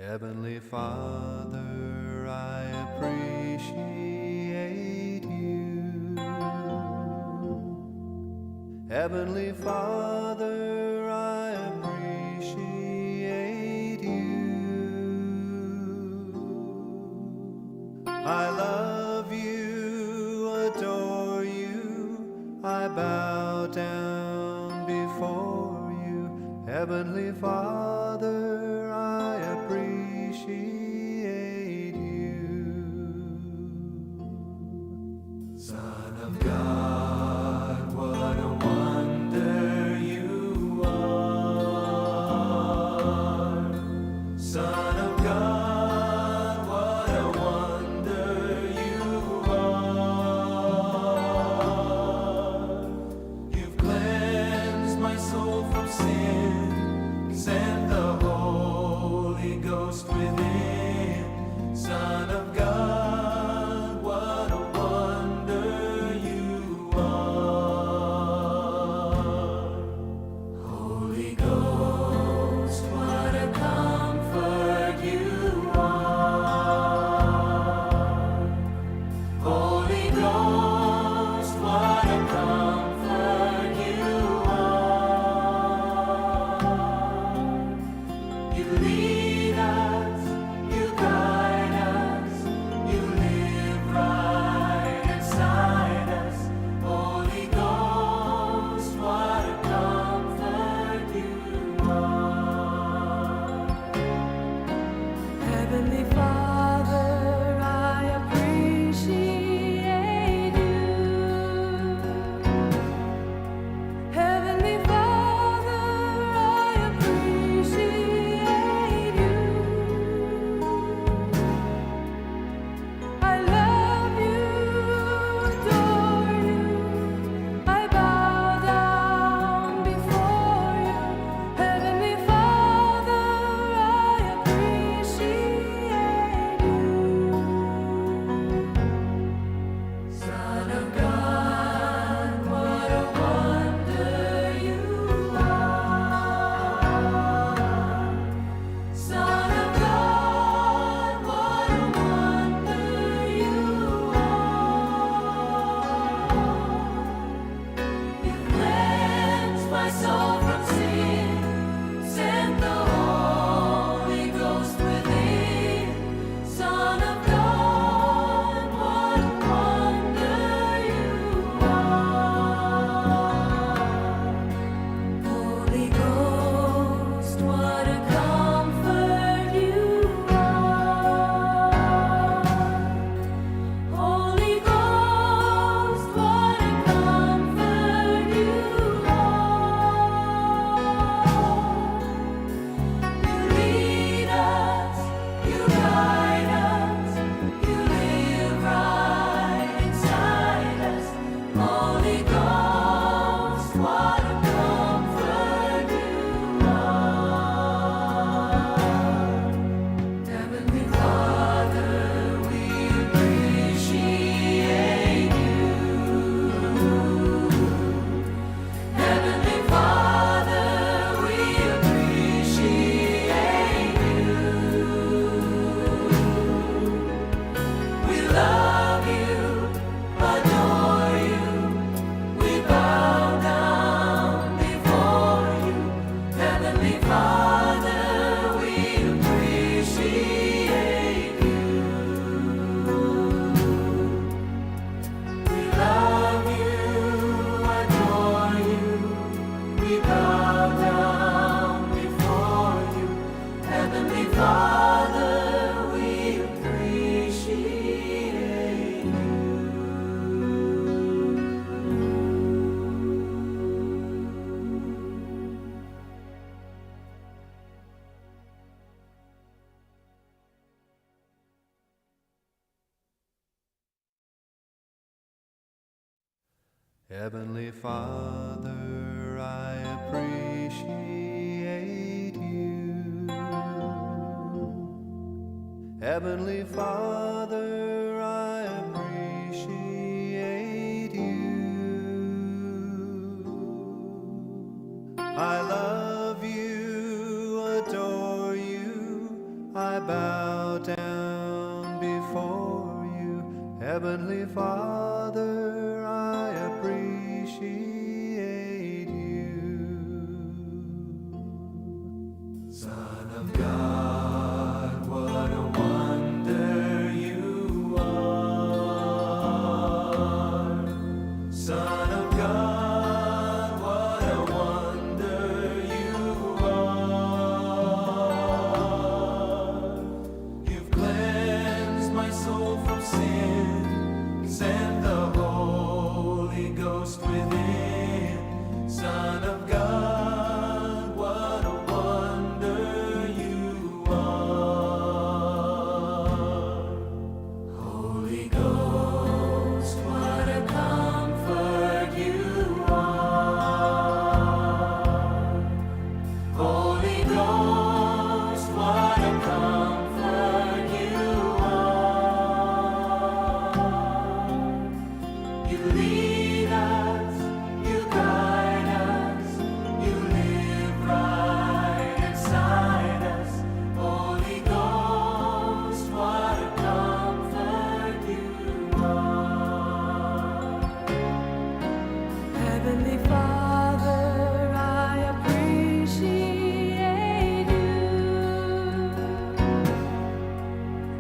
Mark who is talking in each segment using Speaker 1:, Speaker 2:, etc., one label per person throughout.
Speaker 1: Heavenly Father, I appreciate you. Heavenly Father, I appreciate you. I love you, adore you, I bow down before you. Heavenly Father, I appreciate you. Son of God, what a wonder you are. Son of God, what a wonder you are. You've cleansed my soul from sin, sent the Holy Ghost within. Son of God, what a wonder you are. Holy Ghost, what a comfort you are. Holy Ghost, what a comfort you are. You lead us, you guide us, you live right inside us. Holy Ghost, what a comfort you are.
Speaker 2: Heavenly Father, I appreciate you. Heavenly Father, I appreciate you. I love you, adore you. I bow down before you. Heavenly Father, I appreciate you.
Speaker 1: Son of God, what a wonder you are. Son of God, what a wonder you are. You cleansed my soul from sin, sent the Holy Ghost within. Son of God, what a wonder you are.
Speaker 2: Holy Ghost, what a comfort you are. Holy Ghost, what a comfort you are.
Speaker 1: You lead us, you guide us, you live right inside us. Holy Ghost, what a comfort you are. Heavenly Father, we appreciate you. Heavenly Father, we appreciate you. We love you, adore you. We bow down before you. Heavenly Father, we appreciate you. We love you, adore you. We bow down before you. Heavenly Father, we appreciate you. Heavenly Father, I appreciate you. Heavenly Father, I appreciate you. I love you, adore you, I Heavenly Father, I appreciate you. Son of God, what a wonder you are. Son of God, what a wonder you are. You've cleansed my soul from sin, sent the Holy Ghost within. Son of God, what a wonder you are. Holy Ghost, what a comfort you are. Holy Ghost, what a comfort you are. You lead us, you guide us, you live right inside us. Holy Ghost, what a comfort you are.
Speaker 2: Heavenly Father, I appreciate you.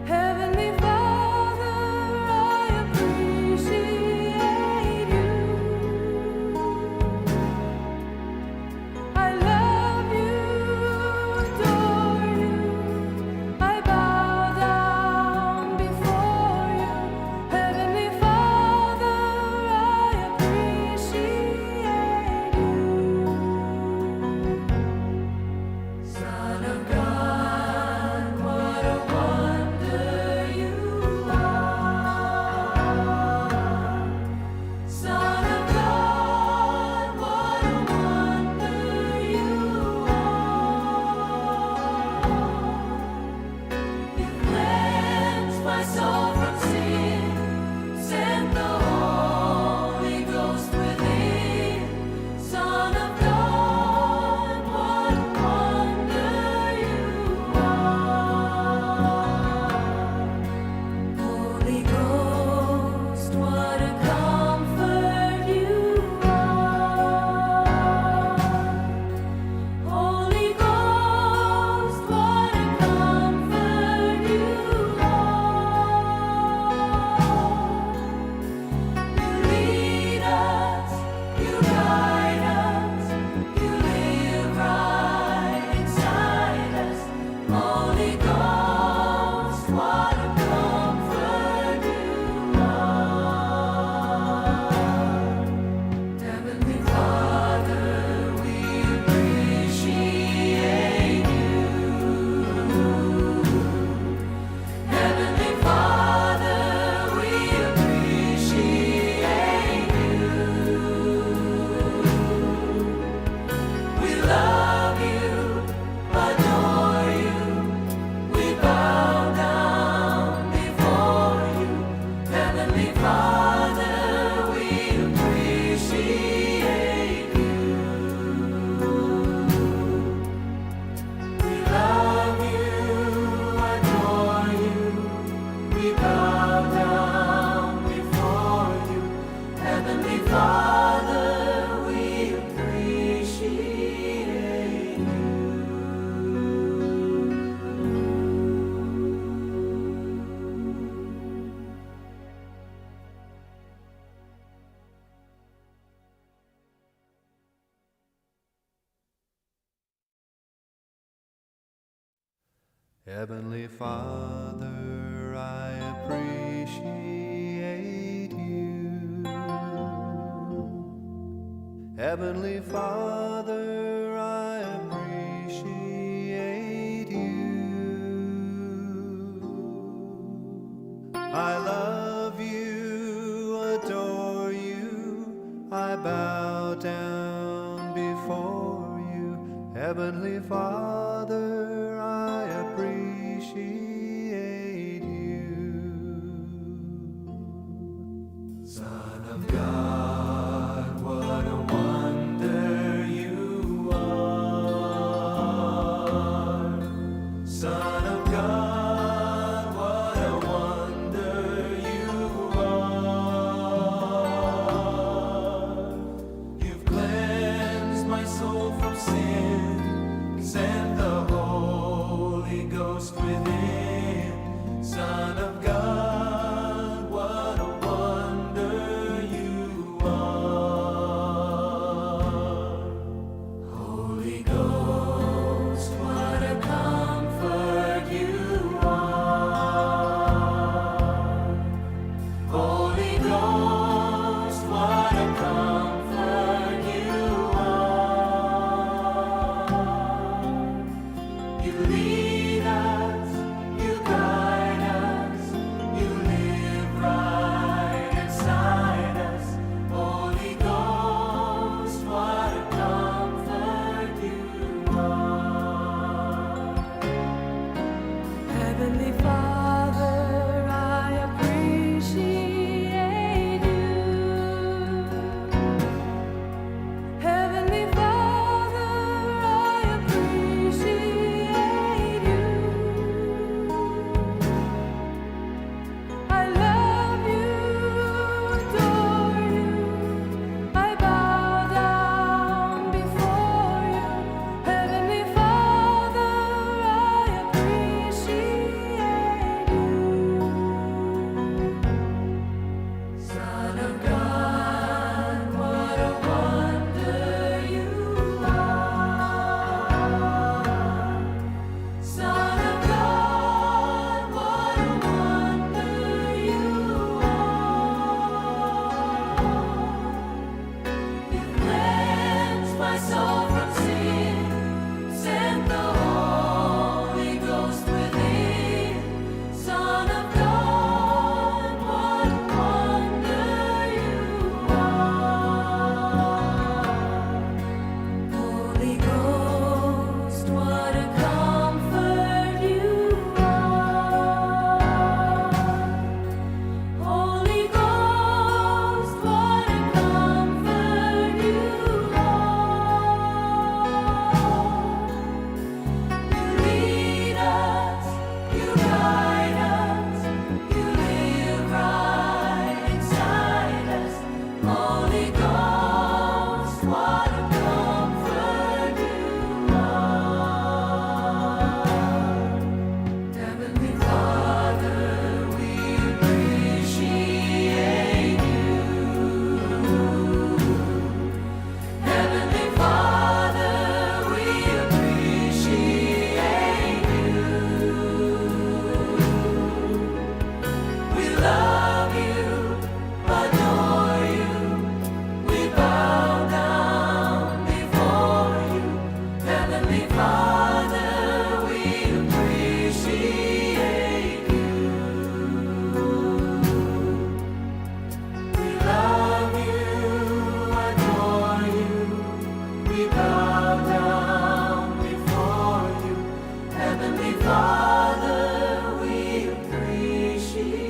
Speaker 2: Heavenly Father, I appreciate you. I love you, adore you. I bow down before you. Heavenly Father, I appreciate you.
Speaker 1: Son of God, what a wonder you are. Son of God, what a wonder you are. You cleansed my soul from sin, sent the Holy Ghost within. Son of God, what a wonder you are.
Speaker 2: Holy Ghost, what a comfort you are. Holy Ghost, what a comfort you are. You lead us, you guide us, you live right inside us. Holy Ghost, what a comfort you are.
Speaker 1: Heavenly Father, we appreciate you. Heavenly Father, we appreciate you. We love you, adore you. We bow down before you. Heavenly Father, we appreciate you. We love you, adore you. We bow down before you. Heavenly Father, we appreciate you. Heavenly Father, I appreciate you. Heavenly Father, I appreciate you. I love you, adore you, I bow down before you. Heavenly Father, I appreciate you. Son of God, what a wonder you are. Son of God, what a wonder you are.
Speaker 2: Love you, adore you. We bow down before you. Heavenly Father, we appreciate you. We love you, adore you. We bow down before you. Heavenly Father, we appreciate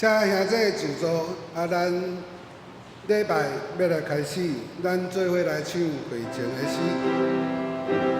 Speaker 3: 請兄弟就座，啊，咱禮拜欲來開始，咱做伙來唱會前的詩。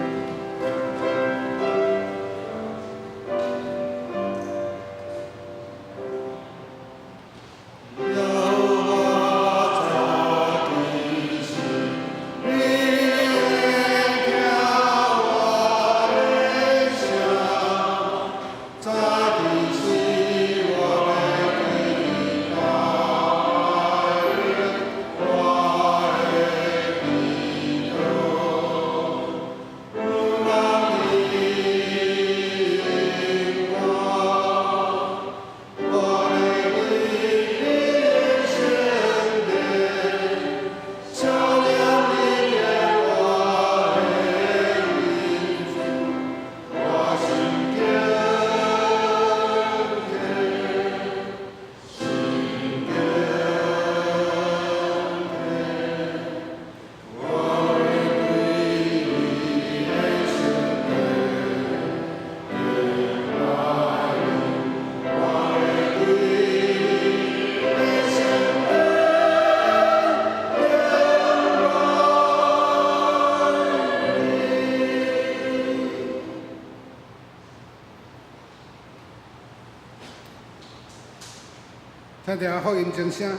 Speaker 3: 聽聽福音鐘聲。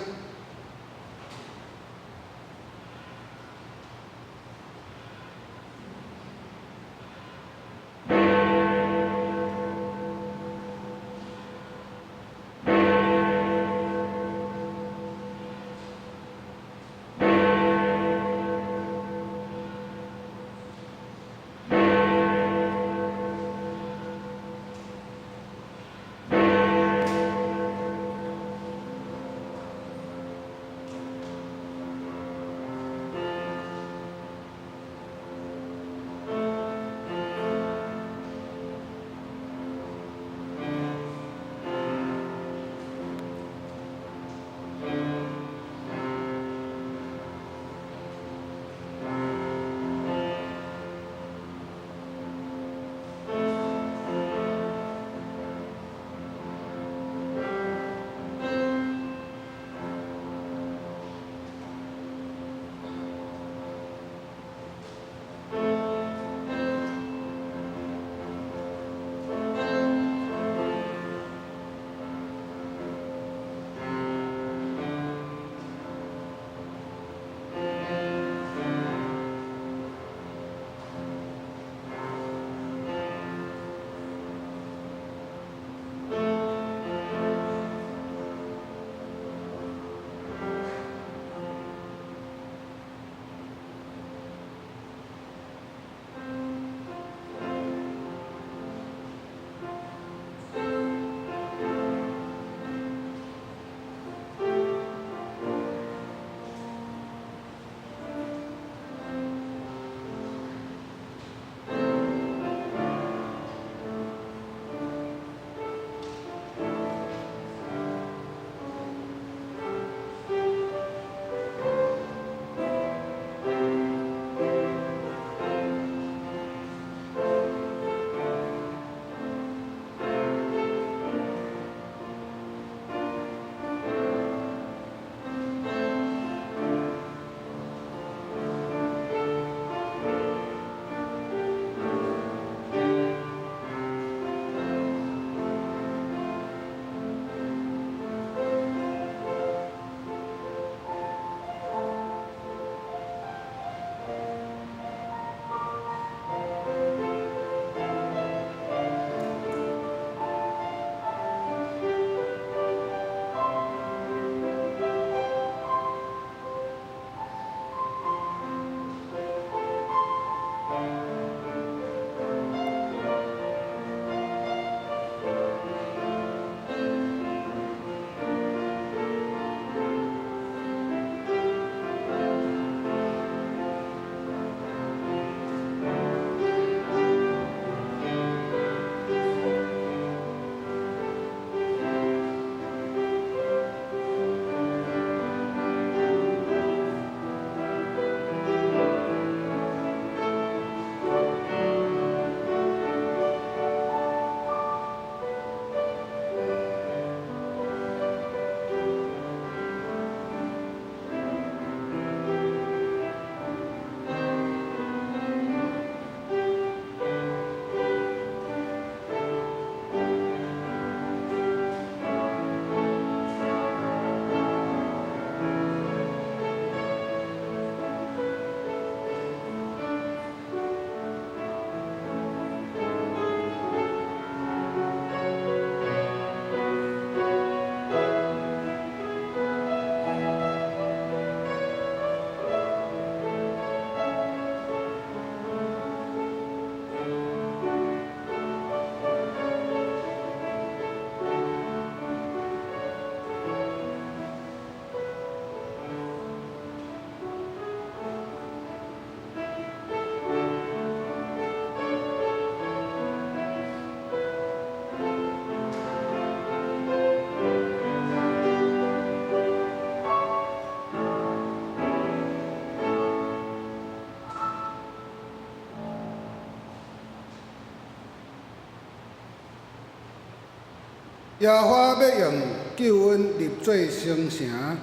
Speaker 3: 耶和華欲用救恩立做聖城，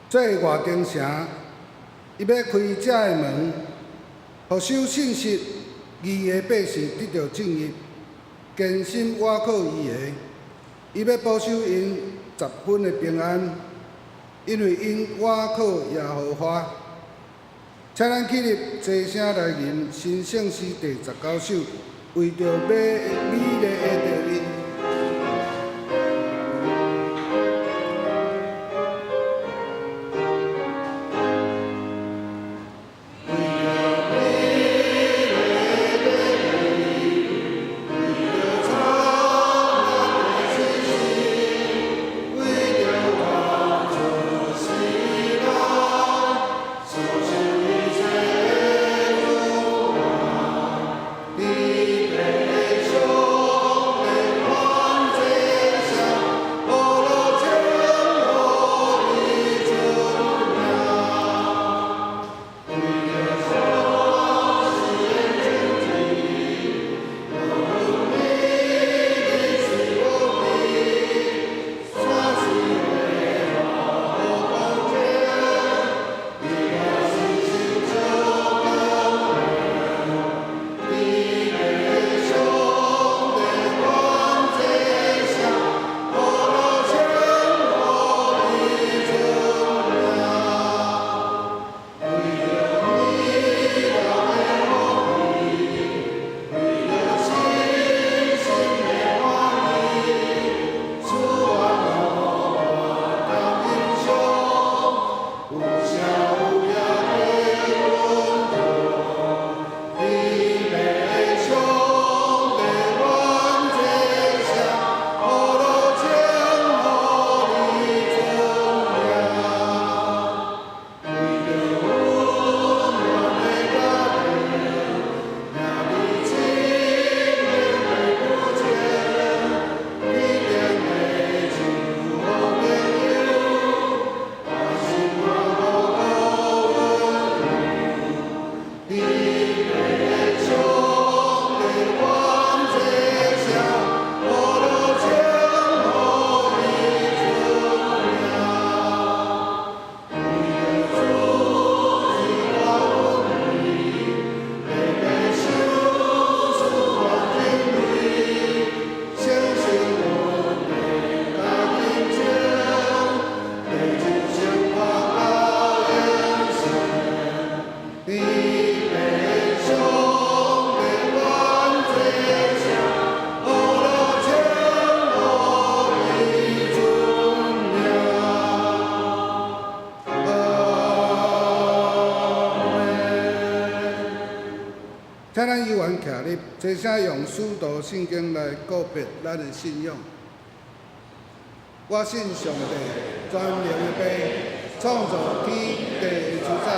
Speaker 3: 做外城城，伊欲開這个門，予守信實義的百姓得著進入，堅心倚靠伊的。伊欲保守𪜶十分的平安，因為𪜶倚靠耶和華。請咱起立，齊聲來吟神聖詩第19首，為著美美麗的地位。請咱猶原徛立，齊聲用使徒信經來告別咱的信仰。我信上帝，全能的父，創造天地的主宰。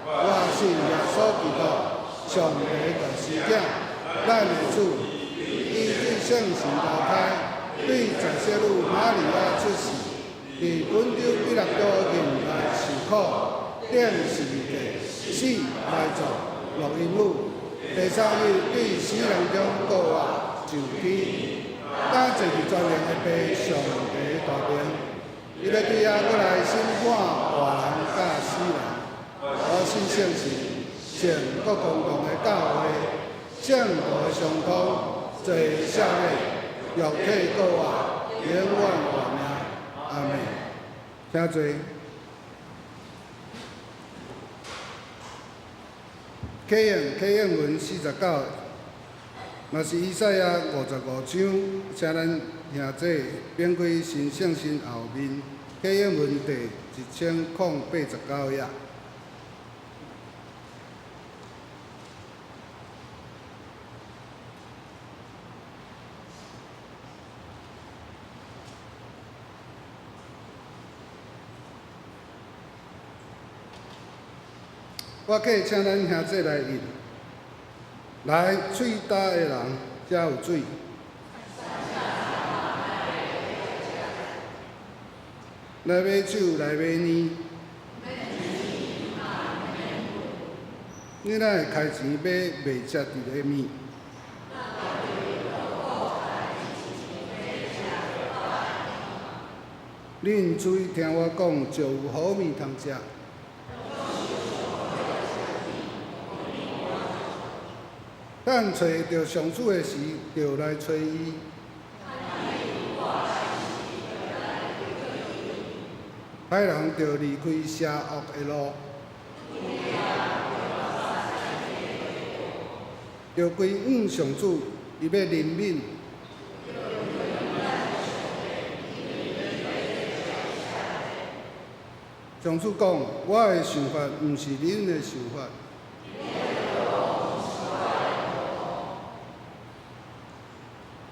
Speaker 3: 我信耶穌基督，上帝的獨生子，咱的主。伊對聖神投胎，對在聖女瑪利亞出世，佇本丟彼拉多忍耐受苦，釘十字架，死埋葬，落陰府。第三日對死人中復活，上天，敢坐佇全能的父上帝大爿，伊欲對遐閣來審判活人佮死人。我信聖神，聖國公同的教會，聖徒的相通，罪赦免，肉體復活，永遠活命。阿們。請坐。啟應啟應文49，嘛是以賽亞55章，請咱兄弟反開神聖詩後面，啟應文第1089頁。我阁請咱兄弟來印，來喙焦的人才有水。來買酒，來買奶。你哪會開錢買袂食著的物？恁注意聽我講，就有好物通食。等揣著上主的時，就來揣伊。歹人著離開邪惡的路，著歸向上主，伊欲憐憫。上主講：我的想法毋是恁的想法。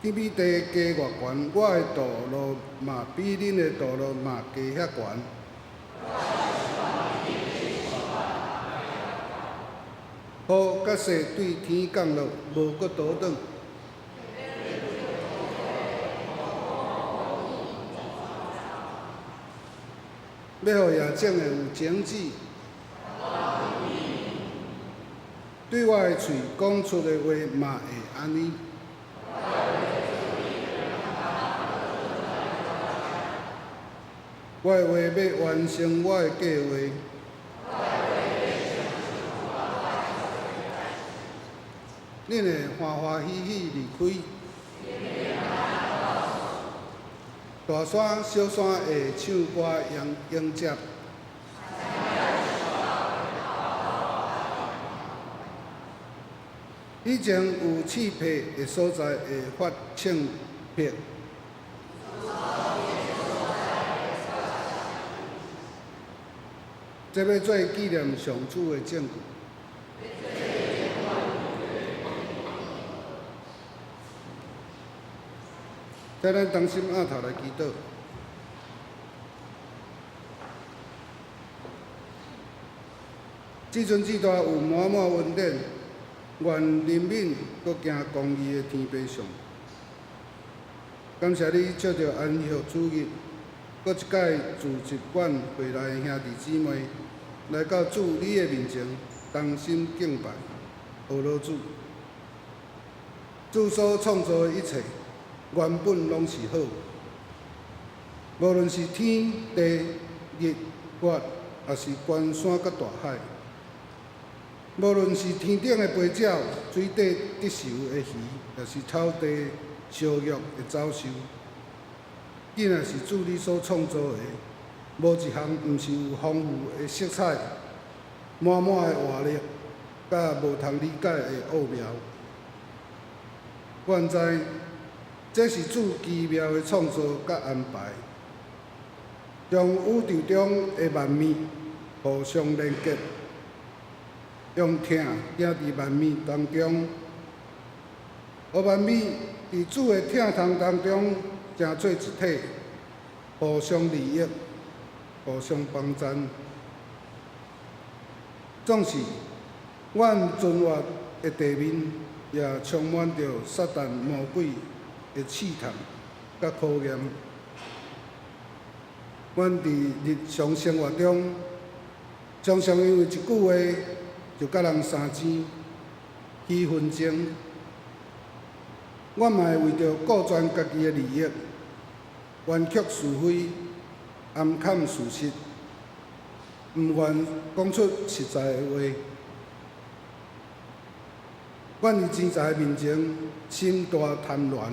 Speaker 3: 天比地低偌懸，我的道路嘛比恁的道路嘛低遐懸。雨佮雪對天降落，無閣倒轉。欲予野種的有種子，對我的喙講出的話嘛會按呢。我的話欲完成我的計畫。恁會歡歡喜喜離開。大山、小山會唱歌迎迎接。以前有刺皮的所在會發青皮。這欲做紀念上主的證據。請咱同心徼頭來祈禱。至尊至大有滿滿恩典，願憐憫閣行公義的天父上。感謝你藉著安息主日，閣一擺聚集阮會內的兄弟姊妹，來到主你的面前，同心敬拜，呵咾主。主所創造的一切，原本攏是好，無論是天地日月，抑是關山佮大海，無論是天頂的飛鳥、水底得泅的魚，抑是草地相約的走獸，既然是主你所創造的，無一項毋是有豐富的色彩、滿滿的活力，佮無通理解的奧妙。阮知，這是主奇妙的創造佮安排，將宇宙中的萬物互相連結，用疼行佇萬物當中，予萬物佇主的疼痛當中成做一體，互相利益，互相幫贊。總是，阮存活的地面也充滿著撒旦魔鬼的試探佮考驗。阮佇日常生活中，常常因為一句話就佮人相爭、起紛爭。阮嘛會為著顧全家己的利益，歪曲是非，掩藏事實，毋願講出實在的話。阮佇錢財面前心大貪婪，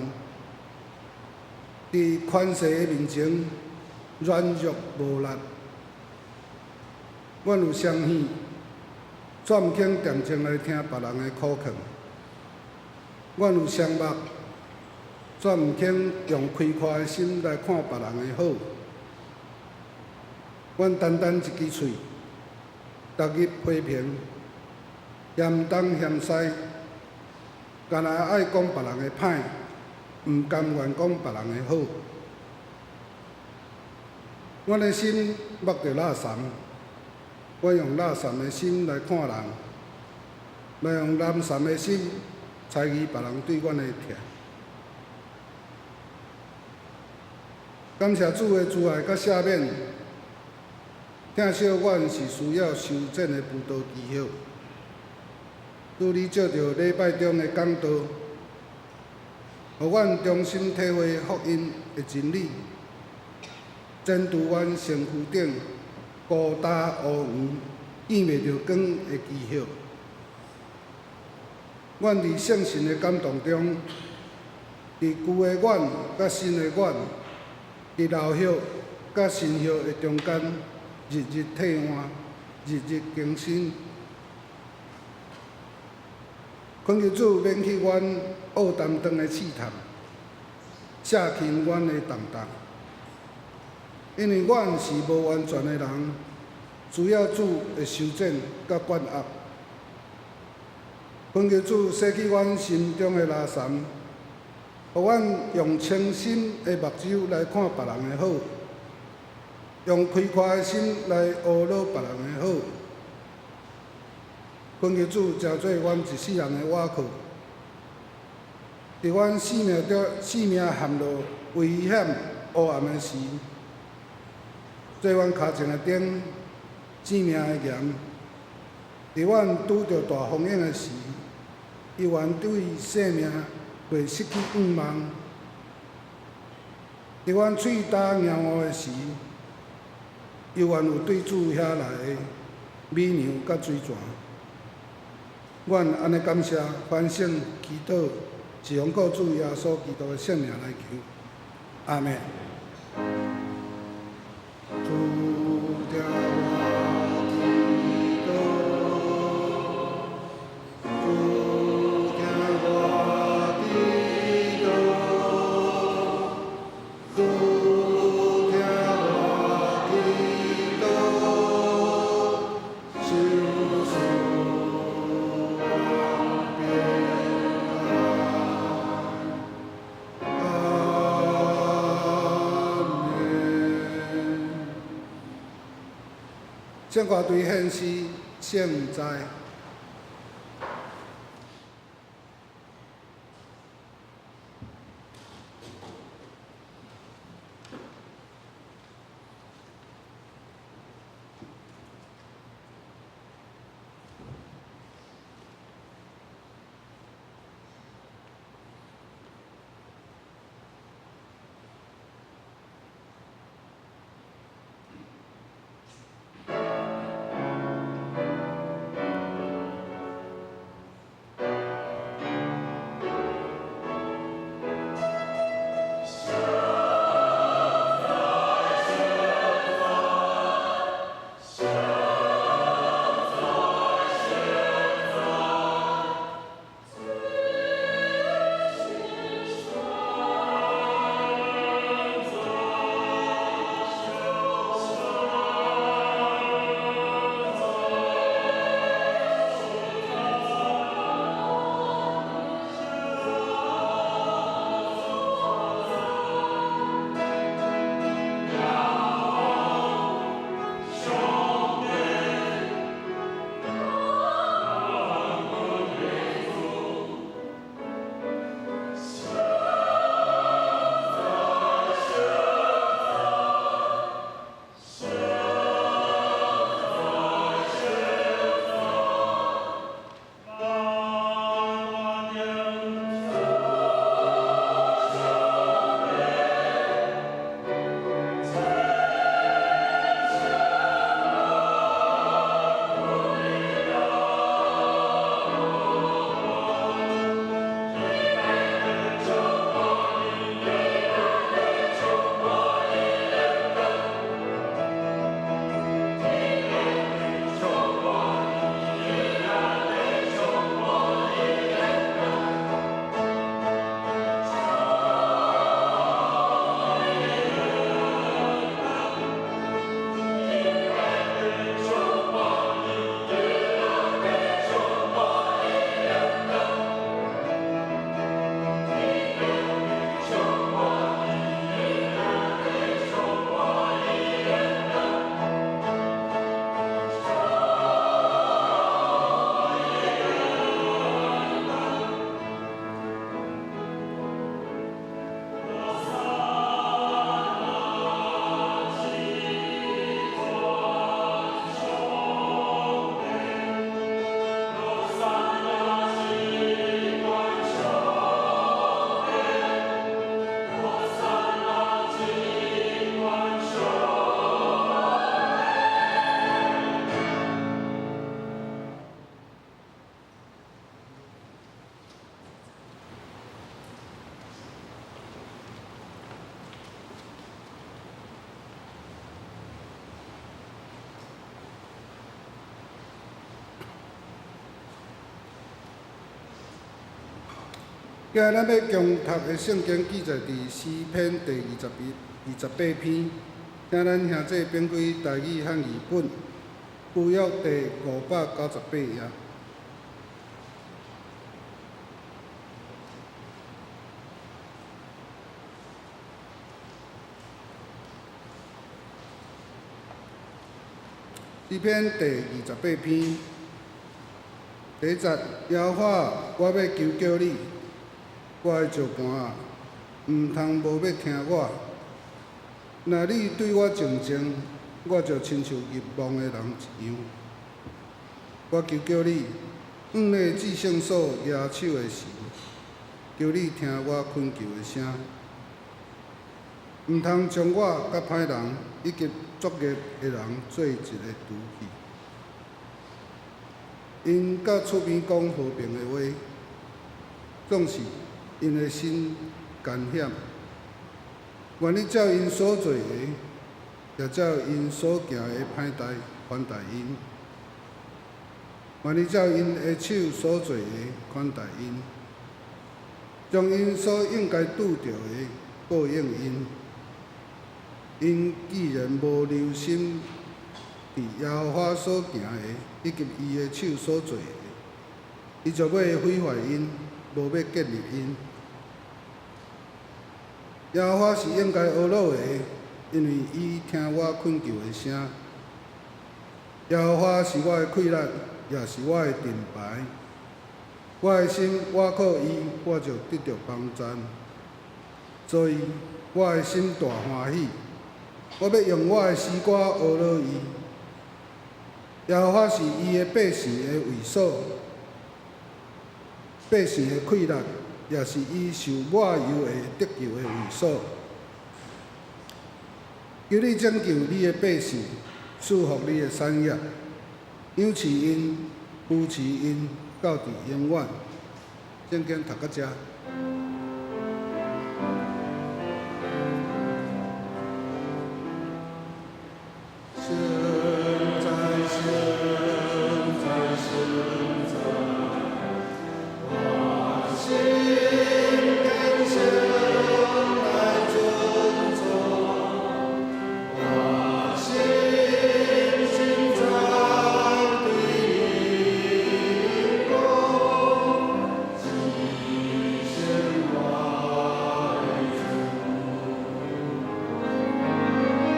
Speaker 3: 佇權勢的面前軟弱無力。阮有雙耳，卻毋肯恬靜來聽別人的苦勸；阮有雙目，卻毋肯用開闊的心來看別人的好。阮單單一支喙，逐日批評，嫌東嫌西，干焦愛講別人的歹，毋甘願講別人的好。阮的心縛著垃圾，阮用垃圾的心來看人，來用濫衊的心猜疑別人對阮的疼。感謝主的慈愛佮赦免，疼惜阮是需要修剪的葡萄枝葉。主你藉著禮拜中的講道，予阮重新體會福音的真理。剪除阮身躯頂孤焦烏黃、見袂著光的枝葉。阮佇聖神的感動中，佇舊的阮佮新的阮，佇老葉佮新葉的中間，日日替換，日日更新。懇求主免去阮惡擔當的試探，卸輕阮的重擔，因為阮是無完全的人，需要主的修剪佮管壓。懇求主洗去阮心中的垃圾，予阮用清新的目睭來看別人的好，用開闊的心來學老別人的好。懇求主成做阮一世人的倚靠，佇阮生命中生命陷落危險黑暗的時，做阮跤前的燈，生命的鹽。佇阮拄著大風湧的時，猶原對生命袂失去盼望。佇阮喙焦咽烏的時，猶原有對主遐來的美糧佮水泉。阮按呢感謝、反省、祈禱，是奉靠主耶穌基督的聖名來求。阿們。主聽我祈禱，主聽我祈禱，主聽我祈禱，求賜平安。阿們。聖歌隊獻詩聖哉。今日咱欲共讀的聖經記載佇詩篇第28篇，請咱兄弟翻開台語漢語本，舊約第598頁。詩篇第二十八篇，第一節，耶和華，我欲求叫你，我的石磐啊，毋通無欲聽我。若你對我靜靜，我就親像入夢的人一樣。我求叫你，向你的至聖所舉手的時，求你聽我懇求的聲。毋通將我佮歹人以及作惡的人做一个除去。𪜶佮出面講和平的話，總是𪜶的心艱險。願你照𪜶所做的，也照𪜶所行的歹代款待𪜶。願你照𪜶的手所做的款待𪜶，將𪜶所應該拄著的報應𪜶。𪜶既然無留心佇耶和華所行的，以及伊的手所做的，伊就欲毀壞𪜶，無欲建立𪜶。耶和華是應該呵咾的，因為伊聽我懇求的聲。耶和華是我的氣力，也是我的盾牌。我的心倚靠伊，我就得著幫贊。所以我的心大歡喜，我欲用我的詩歌呵咾伊。耶和華是伊的百姓的衛所，百姓的氣力，也是伊受抹油的得救的衛所。求你拯救你的百姓，賜福你的產業，養飼𪜶，扶持𪜶，到佇永遠。聖經讀到遮。聖哉，聖哉，聖哉，我心虔誠來尊崇，我心心在對你講，至聖我的主。聖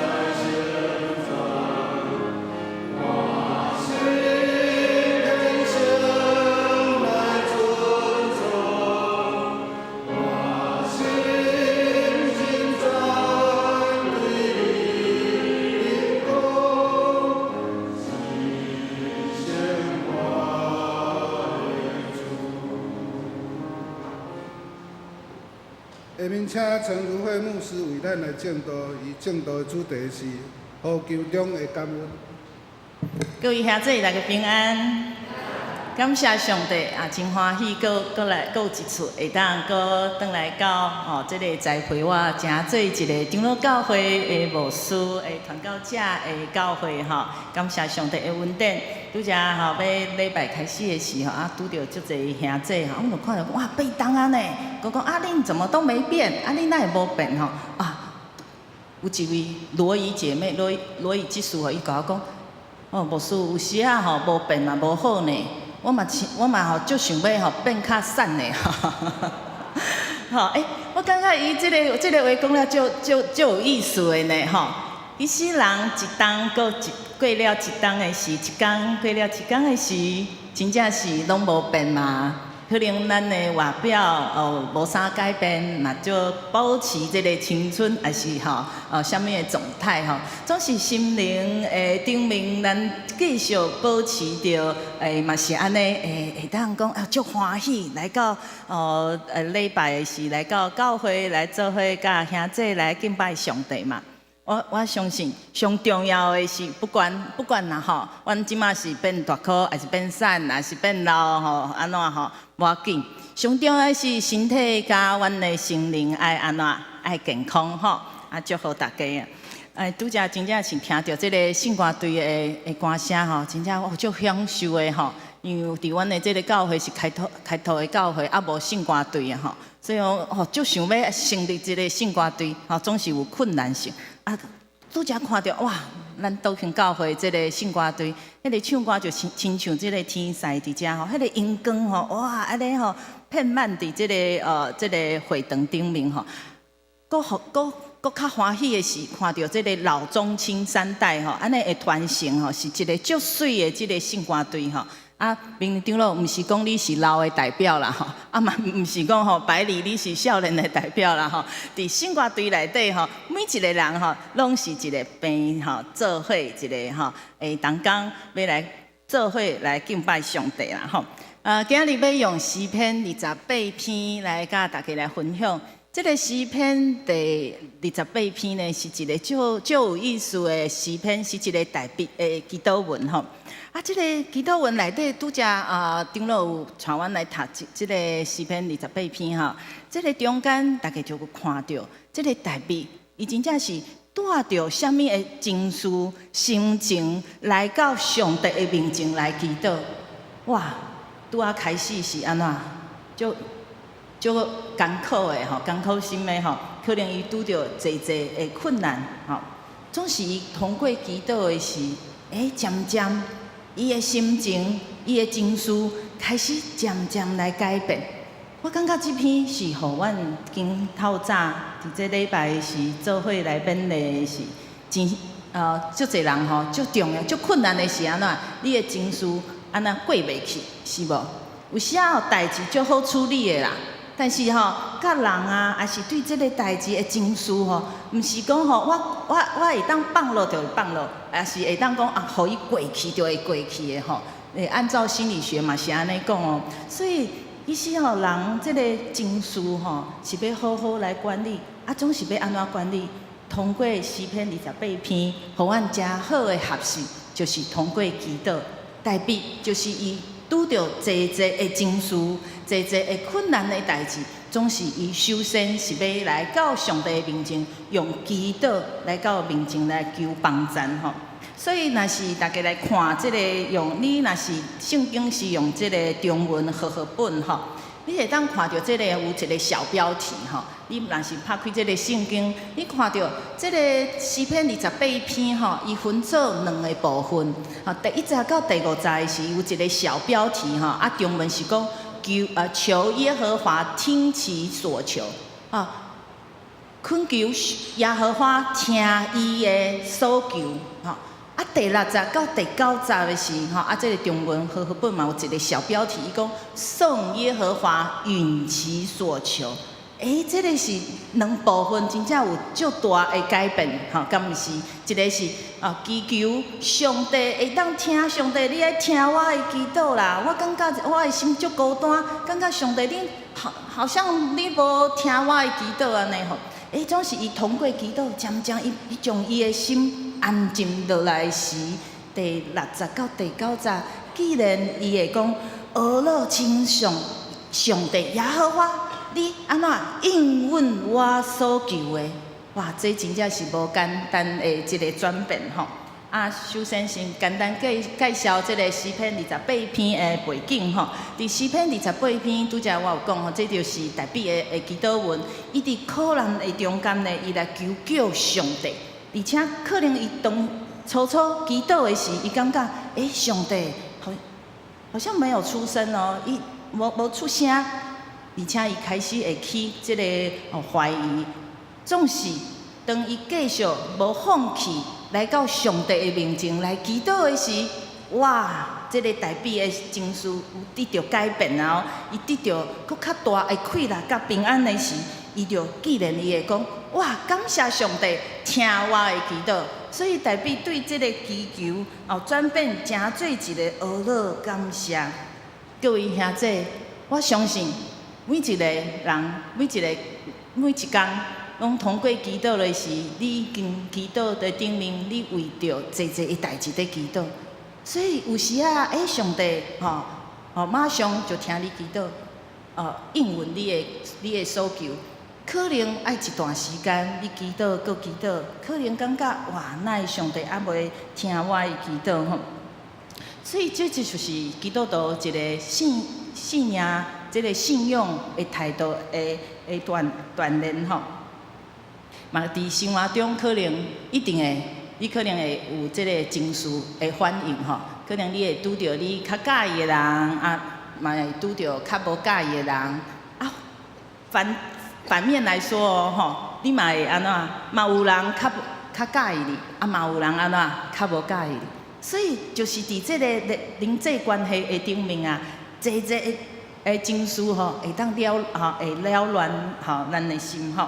Speaker 3: 哉，聖哉，聖哉，我心虔誠來尊崇，我心心在對你講，至聖我的主。下面請陳如慧牧師為咱來證道，伊證道的主題是呼求中的感恩。
Speaker 4: 各位兄弟，大家平安。感謝上帝啊，真歡喜，閣閣來閣有一次會當閣轉來到吼，這个栽培我，成做一个長老教會的牧師的傳教者的教會吼。感謝上帝的恩典。拄才吼欲禮拜開始的時候啊，拄著足濟兄弟吼，我就看著哇，變動啊呢。閣講啊，恁怎麼都沒變？啊，恁哪會無變吼？啊，有一位羅怡姐妹，羅羅怡執事吼，伊共我講，哦，牧師有時仔吼無變嘛無好呢。我嘛我嘛吼足想欲吼變較瘦的，吼欸，我感覺伊這个話講了足足足有意思的呢，吼。其實人一冬閣一過了一冬的時，一工過了一工的時，真正是攏無變嘛。可能咱的外表哦無啥改變，嘛就保持這個青春，抑是吼哦啥物的狀態吼，總是心靈的頂面，咱繼續保持著欸嘛是按呢會會當講啊足歡喜來到哦禮拜的時來到教會來做伙佮兄弟來敬拜上帝嘛。我相信上重要的是，不管啦吼，阮這馬是變大顆，抑是變瘦，抑是變老吼，按怎吼，無要緊。上重要的是身體佮阮的心靈愛按怎，愛健康吼。啊，祝福大家啊！哎，拄才真正是聽著這个聖歌隊的歌聲吼，真正哦足享受的吼。因為佇阮的這个教會是開拓開拓的教會，猶無聖歌隊啊吼，所以講吼，足想欲成立一个聖歌隊，吼，總是有困難性。啊，拄才看著哇，咱島興教會這个聖歌隊，彼个唱歌就親親像這个天使佇遮吼，彼个熒光吼，哇，按呢吼，遍滿佇這个會堂頂面吼。閣予閣閣較歡喜的是，看著這个老中青三代吼，按呢會傳承吼，是一个足媠的這个聖歌隊吼。啊，明長老毋是講你是老的代表啦吼，啊嘛毋是講吼百里你是少年的代表啦吼。佇聖歌隊內底吼，每一个人吼，攏是一个病吼，做伙一个吼，會同工欲來做伙來敬拜上帝啦吼。今日欲用詩篇二十八篇來佮大家來分享。這个詩篇第二十八篇呢，是一个足足有意思的詩篇，是一个大衛的祈禱文吼。啊，這个祈禱文內底拄才啊，長老有帶阮來讀這這个詩篇二十八篇吼。這个中間大家就有看著，這个大衛伊真正是帶著啥物的情緒、心情來到上帝的面前來祈禱。哇，拄仔開始是按怎？足足艱苦的吼，艱苦心的吼，可能伊拄著濟濟的困難吼。總是伊通過祈禱的時，漸漸伊的心情、伊的情緒開始漸漸來改變。我感覺這篇是予阮今透早佇這禮拜時做伙來勉勵的是真足濟人吼，足重要、足困難的是按怎？你的情緒按怎過袂去，是無？有時仔代誌足好處理的啦。但是吼，佮人啊，抑是對這个代誌的情緒吼，毋是講吼，我會當放落就會放落，抑是會當講啊，予伊過去就會過去的吼。按照心理學嘛是按呢講哦。所以其實吼，人這个情緒吼，是欲好好來管理，啊，總是欲按怎管理？通過詩篇二十八篇，予阮誠好的學習，就是通過祈禱，大衛就是伊拄著濟濟的情緒、濟濟的困難的代誌，總是伊首先是欲來到上帝的面前，用祈禱來到面前來求幫助吼。所以，若是大家來看這个用，你若是聖經是用這个中文和合本吼，你會當看著這个有一个小標題吼。你若是拍開這个聖經，你看著這个詩篇二十八篇吼，伊分做兩个部分。吼，第一節到第五節是有一个小標題吼，啊，中文是講求耶和華聽其所求，啊，懇求耶和華聽伊的所求，吼。啊，第六節到第九節的時吼，啊，這个中文和合本嘛有一个小標題，伊講頌耶和華允其所求。這个是兩部分，真正有足大的改變，吼，敢毋是？一个是啊，祈求上帝會當聽上帝，你愛聽我的祈禱啦。我感覺我的心足孤單，感覺上帝你好，好像你無聽我的祈禱按呢吼。總是伊通過祈禱，漸漸伊將伊的心安靜落來時，第六節到第九節，既然伊會講，呵咾稱頌上帝耶和華，你按怎應允我所求的？哇，這真正是無簡單的一個轉變吼。啊，首先先簡單介介紹這個詩篇二十八篇的背景吼。佇詩篇二十八篇，拄才我有講吼，這就是大衛的祈禱文。伊佇苦難的中間呢，伊來求叫上帝，而且可能伊當初初祈禱的時，伊感覺，上帝好，好像沒有出聲哦，伊無出聲，而且伊開始會起這个懷疑，總是當伊繼續無放棄來到上帝的面前來祈禱的時，哇！這个大衛的情緒有得著改變啊！伊得著閣較大的快樂佮平安的時，伊就既然伊會講：哇！感謝上帝聽我的祈禱。所以大衛對這个祈求哦轉變成做一个呵咾感謝。各位兄弟，我相信每一个人，每一个每一工，攏通過祈禱的時，你已經祈禱的頂面，你為著濟濟的代誌佇祈禱。所以有時啊，上帝吼，吼馬上就聽你祈禱，應允你的所求。可能愛一段時間，你祈禱閣祈禱，可能感覺哇，哪會上帝猶未聽我的祈禱吼？所以這就是基督徒一个信信仰，這个信仰的態度的鍛鍊吼。嘛，佇生活中可能一定會，你可能會有這个情緒的反應吼。可能你會拄著你較佮意的人，啊，嘛會拄著較無佮意的人。啊，反面來說哦，吼，你嘛會按怎？嘛有人較佮意你，啊，嘛有人按怎較無佮意你。所以就是佇這个人際關係的頂面啊，濟濟的情緒吼，會當擾吼，會擾亂吼咱的心吼。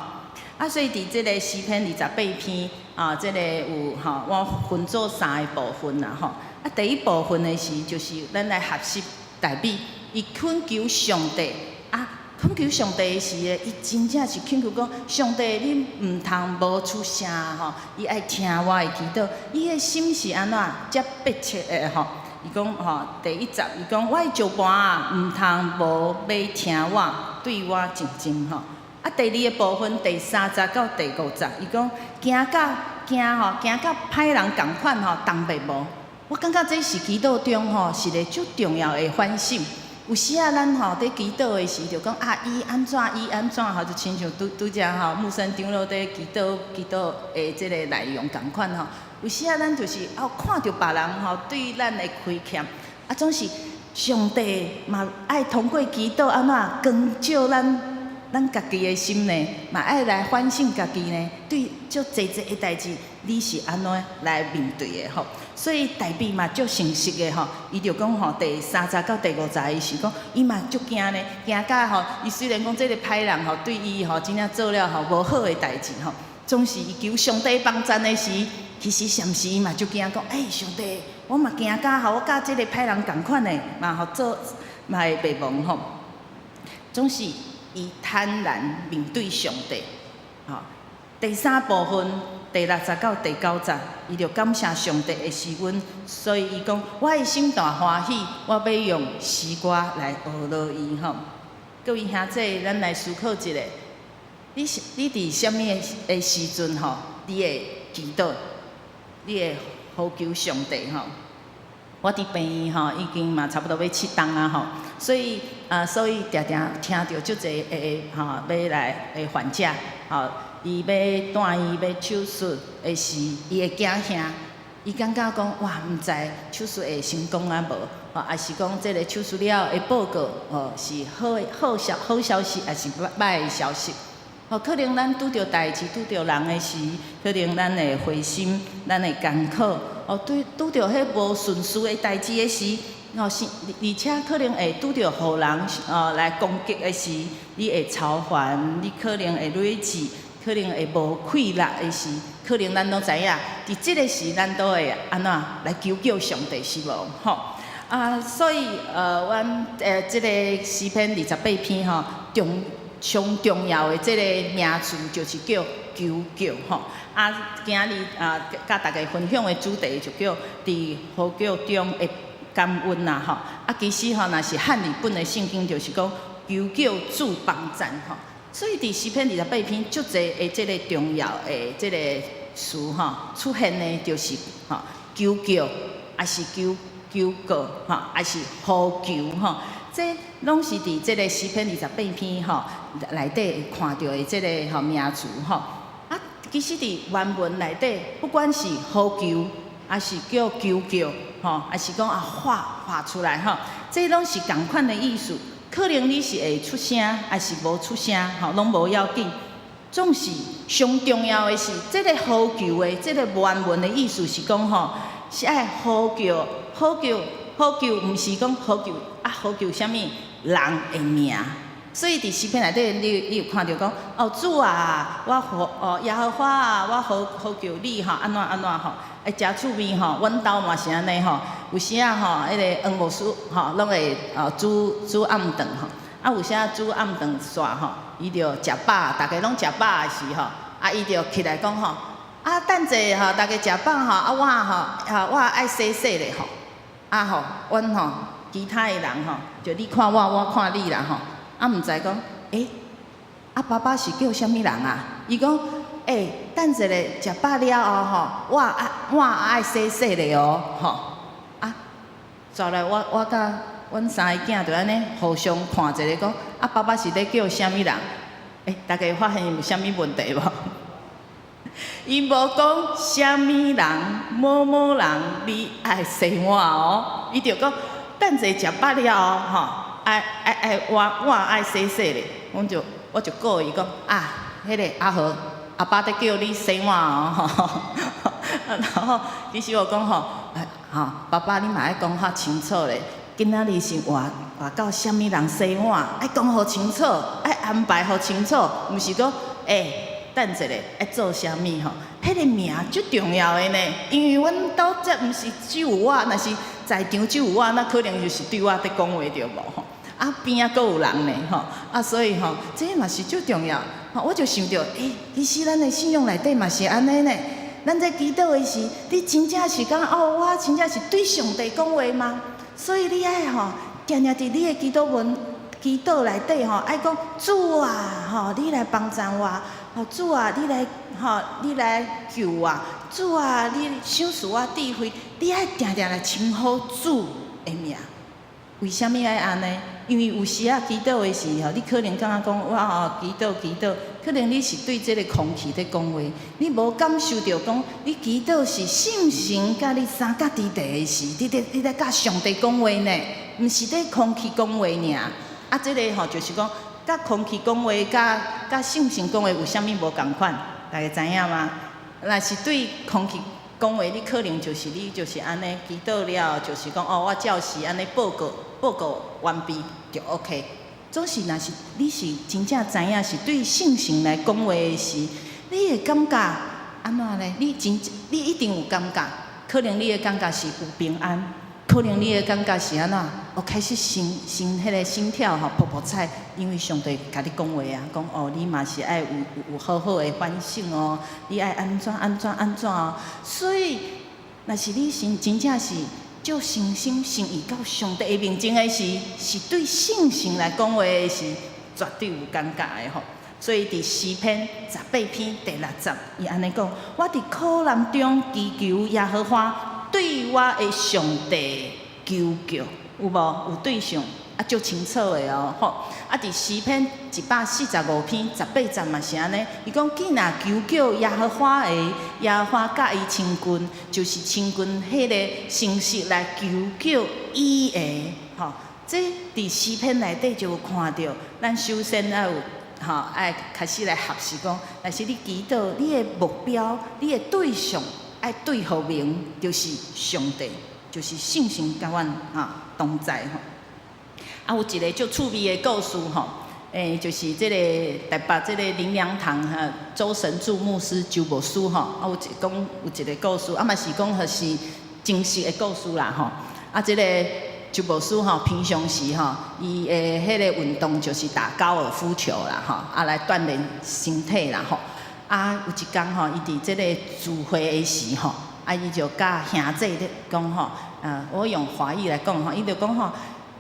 Speaker 4: 啊，所以佇這个詩篇二十八篇啊，這个有吼，我分做三个部分啦吼。啊，第一部分的是，就是咱來學習大衛，伊懇求上帝啊，懇求上帝的時，伊真正是懇求講，上帝你毋通無出聲吼，伊愛聽我的祈禱，伊的心是按怎遮迫切的吼。伊講吼，第一節伊講，我的石磐啊，毋通無欲聽我，對我靜靜吼。啊，第二个部分，第三節到第五節，伊講驚甲驚吼，驚佮歹人仝款吼，同滅亡。我感覺這是祈禱中吼，是一個足重要的反省。有時啊，咱吼佇祈禱的時，就講啊，伊按怎，伊按怎吼，就親像拄拄才吼，牧師長老佇祈禱的這個內容仝款吼。有時啊，咱就是哦，看著別人吼對咱的虧欠，啊，總是上帝嘛愛通過祈禱按怎光照咱家己的心呢，嘛愛來反省家己呢，對足濟濟的代誌，你是按怎來面對的吼？所以大衛嘛足誠實的吼，伊就講吼，第三節到第五節，伊是講，伊嘛足驚呢，驚甲吼，伊雖然講這个歹人吼對伊吼真正做了吼無好的代誌吼，總是伊求上帝幫贊的時，其實是毋是伊嘛足驚講，欸，上帝，我嘛驚甲吼，我佮這个歹人仝款的，嘛予做嘛會滅亡吼，總是伊坦然面對上帝，吼。第三部分，第六節到第九節，伊就感謝上帝的施恩，所以伊講，我的心大歡喜，我欲用詩歌來呵咾伊吼。各位兄弟，咱來思考一下，你是你佇啥物的時陣吼，你會祈禱，你會呼求上帝吼？我佇病院吼，已經嘛差不多欲七冬啊吼，所以定定聽著足濟的吼，欲來的患者吼，伊欲住院欲手術的時，伊會驚嚇，伊感覺講哇，毋知手術會成功啊無，吼，抑是講這个手術了後的報告吼是好消息，抑是䆀的消息？吼，可能咱拄著代誌、拄著人的時，可能咱會灰心，咱會艱苦。哦，對，拄著彼無順遂的代誌的時，吼是，而且可能會拄著予人哦來攻擊的時，你會操煩，你可能會累死，可能會無氣力的時，可能咱攏知影，佇這个時咱都會按怎來求叫上帝是無？吼啊，所以阮這个詩篇二十八篇吼，上重要的這个名詞就是叫求叫吼。啊，今日啊，佮大家分享的主題就叫佇呼叫中的感恩啦吼。啊，其實吼，若是漢語本的聖經，就是講求叫主幫贊吼。所以佇詩篇二十八篇，足濟的這个重要的這个詞吼出現的，就是吼求叫，抑是求告吼，抑是呼求吼。這攏是佇這个詩篇二十八篇吼內底會看著的這个吼名詞吼。啊，其實佇原文內底，不管是呼求，抑是叫求叫，吼，抑是講啊喊喊出來吼，這攏是仝款的意思。可能你是會出聲，抑是無出聲，吼，攏無要緊。總是上重要的是，這个呼求的這个原文的意思是講吼，是愛呼叫、呼求、呼求，毋是講呼求啊，呼求啥物人的名。所以佇詩篇內底，你有看著講，哦主啊，我呼哦耶和華啊，我呼求你吼，按怎按怎吼，欸誠趣味吼，阮兜嘛是按呢吼，有時啊吼，彼个黃牧師吼，攏會哦煮暗頓吼，啊有時啊煮暗頓煞吼，伊就食飽，逐家攏食飽的時吼，啊伊就起來講吼，啊等者吼，逐家食飽吼，啊我吼，吼我愛洗洗咧吼，啊吼，阮吼其他的人吼，就你看我，我看你啦吼。啊，毋知講，欸，啊爸爸是叫啥物人啊？伊講，欸，等一下食飽了後吼，我愛洗洗咧哦，吼，啊，紲來我佮阮三个囝就按呢互相看一下，講啊爸爸是咧叫啥物人？欸，大家發現有啥物問題無？伊無講啥物人，某某人，你愛洗碗哦。伊就講等者食飽了後，吼，愛愛愛碗碗愛洗洗咧。阮就我就告伊講啊，彼個阿和阿爸咧叫你洗碗哦。然後其實我講吼，吼，爸爸你嘛愛講較清楚咧。今仔日是換換到啥物人洗碗，愛講予清楚，愛安排予清楚，毋是講欸。等一下愛做啥物吼？彼個名足重要的呢，因為阮兜這毋是只有我，若是在場只有我，那可能就是對我佇講話對無吼？啊邊仔閣有人呢吼，啊所以吼，這嘛是足重要。吼，我就想著，欸，其實咱的信仰內底嘛是按呢呢。咱在祈禱的時，你真正是講哦，我真正是對上帝講話嗎？所以你愛吼，定定佇你的祈禱文、祈禱內底吼，愛講主啊，吼，你來幫贊我。哦，主啊，你來吼，你來救我！主啊，你賞賜我智慧，你愛定定來稱呼主的名。為啥物愛按呢？因為有時啊，祈禱的時候，你可能感覺講，我哦祈禱祈禱，可能你是對這个空氣咧講話，你無感受著講，你祈禱是聖神佮你相佮佇佇的時，你咧佮上帝講話呢，毋是咧空氣講話爾。啊，這个吼就是講，佮空氣講話，佮聖神講話有啥物無仝款？大家知影嗎？若是對空氣講話，你可能就是你就是按呢祈禱了，就是講哦，我照時按呢報告報告完畢就 OK。總是若是你是真正知影是對聖神來講話的時，你會感覺按怎呢？你真你一定有感覺，可能你的感覺是有平安，可能你的感覺是按怎？哦，開始心心彼个心跳吼噗噗踩，因為上帝共你講話啊，講哦，你嘛是愛有好好的反省哦，你愛按怎按怎按怎哦。所以，若是你是真正是照誠心誠意到上帝的面前的時，是對聖神來講話的時，絕對有感覺的吼。所以佇詩篇18篇第六節，伊按呢講：我佇苦難中祈求耶和華，對我的上帝求叫，有無？有對象啊，足清楚的哦，吼！啊，佇詩篇145篇18節嘛是按呢，伊講囝若求叫耶和華的，耶和華佮伊親近，就是親近彼个誠實來求叫伊的，吼。這佇詩篇內底就有看著，咱首先愛有。吼，愛開始來學習講，若是你祈禱，你的目標、你的對象愛對予明，就是上帝，就是聖神佮阮吼同在吼。啊，有一个足趣味的故事吼，欸，就是這个台北這个靈糧堂哈周神助牧師周牧師吼，啊有一講有一个故事，啊嘛是講彼是真實的故事啦吼。啊，這个周牧師吼，平常時吼，伊的彼个運動就是打高爾夫球啦吼，啊來鍛鍊身體啦吼。啊，有一工吼，伊佇這個聚會的時吼，啊，伊就佮兄弟咧講吼，啊，我用華語來講吼，伊就講吼，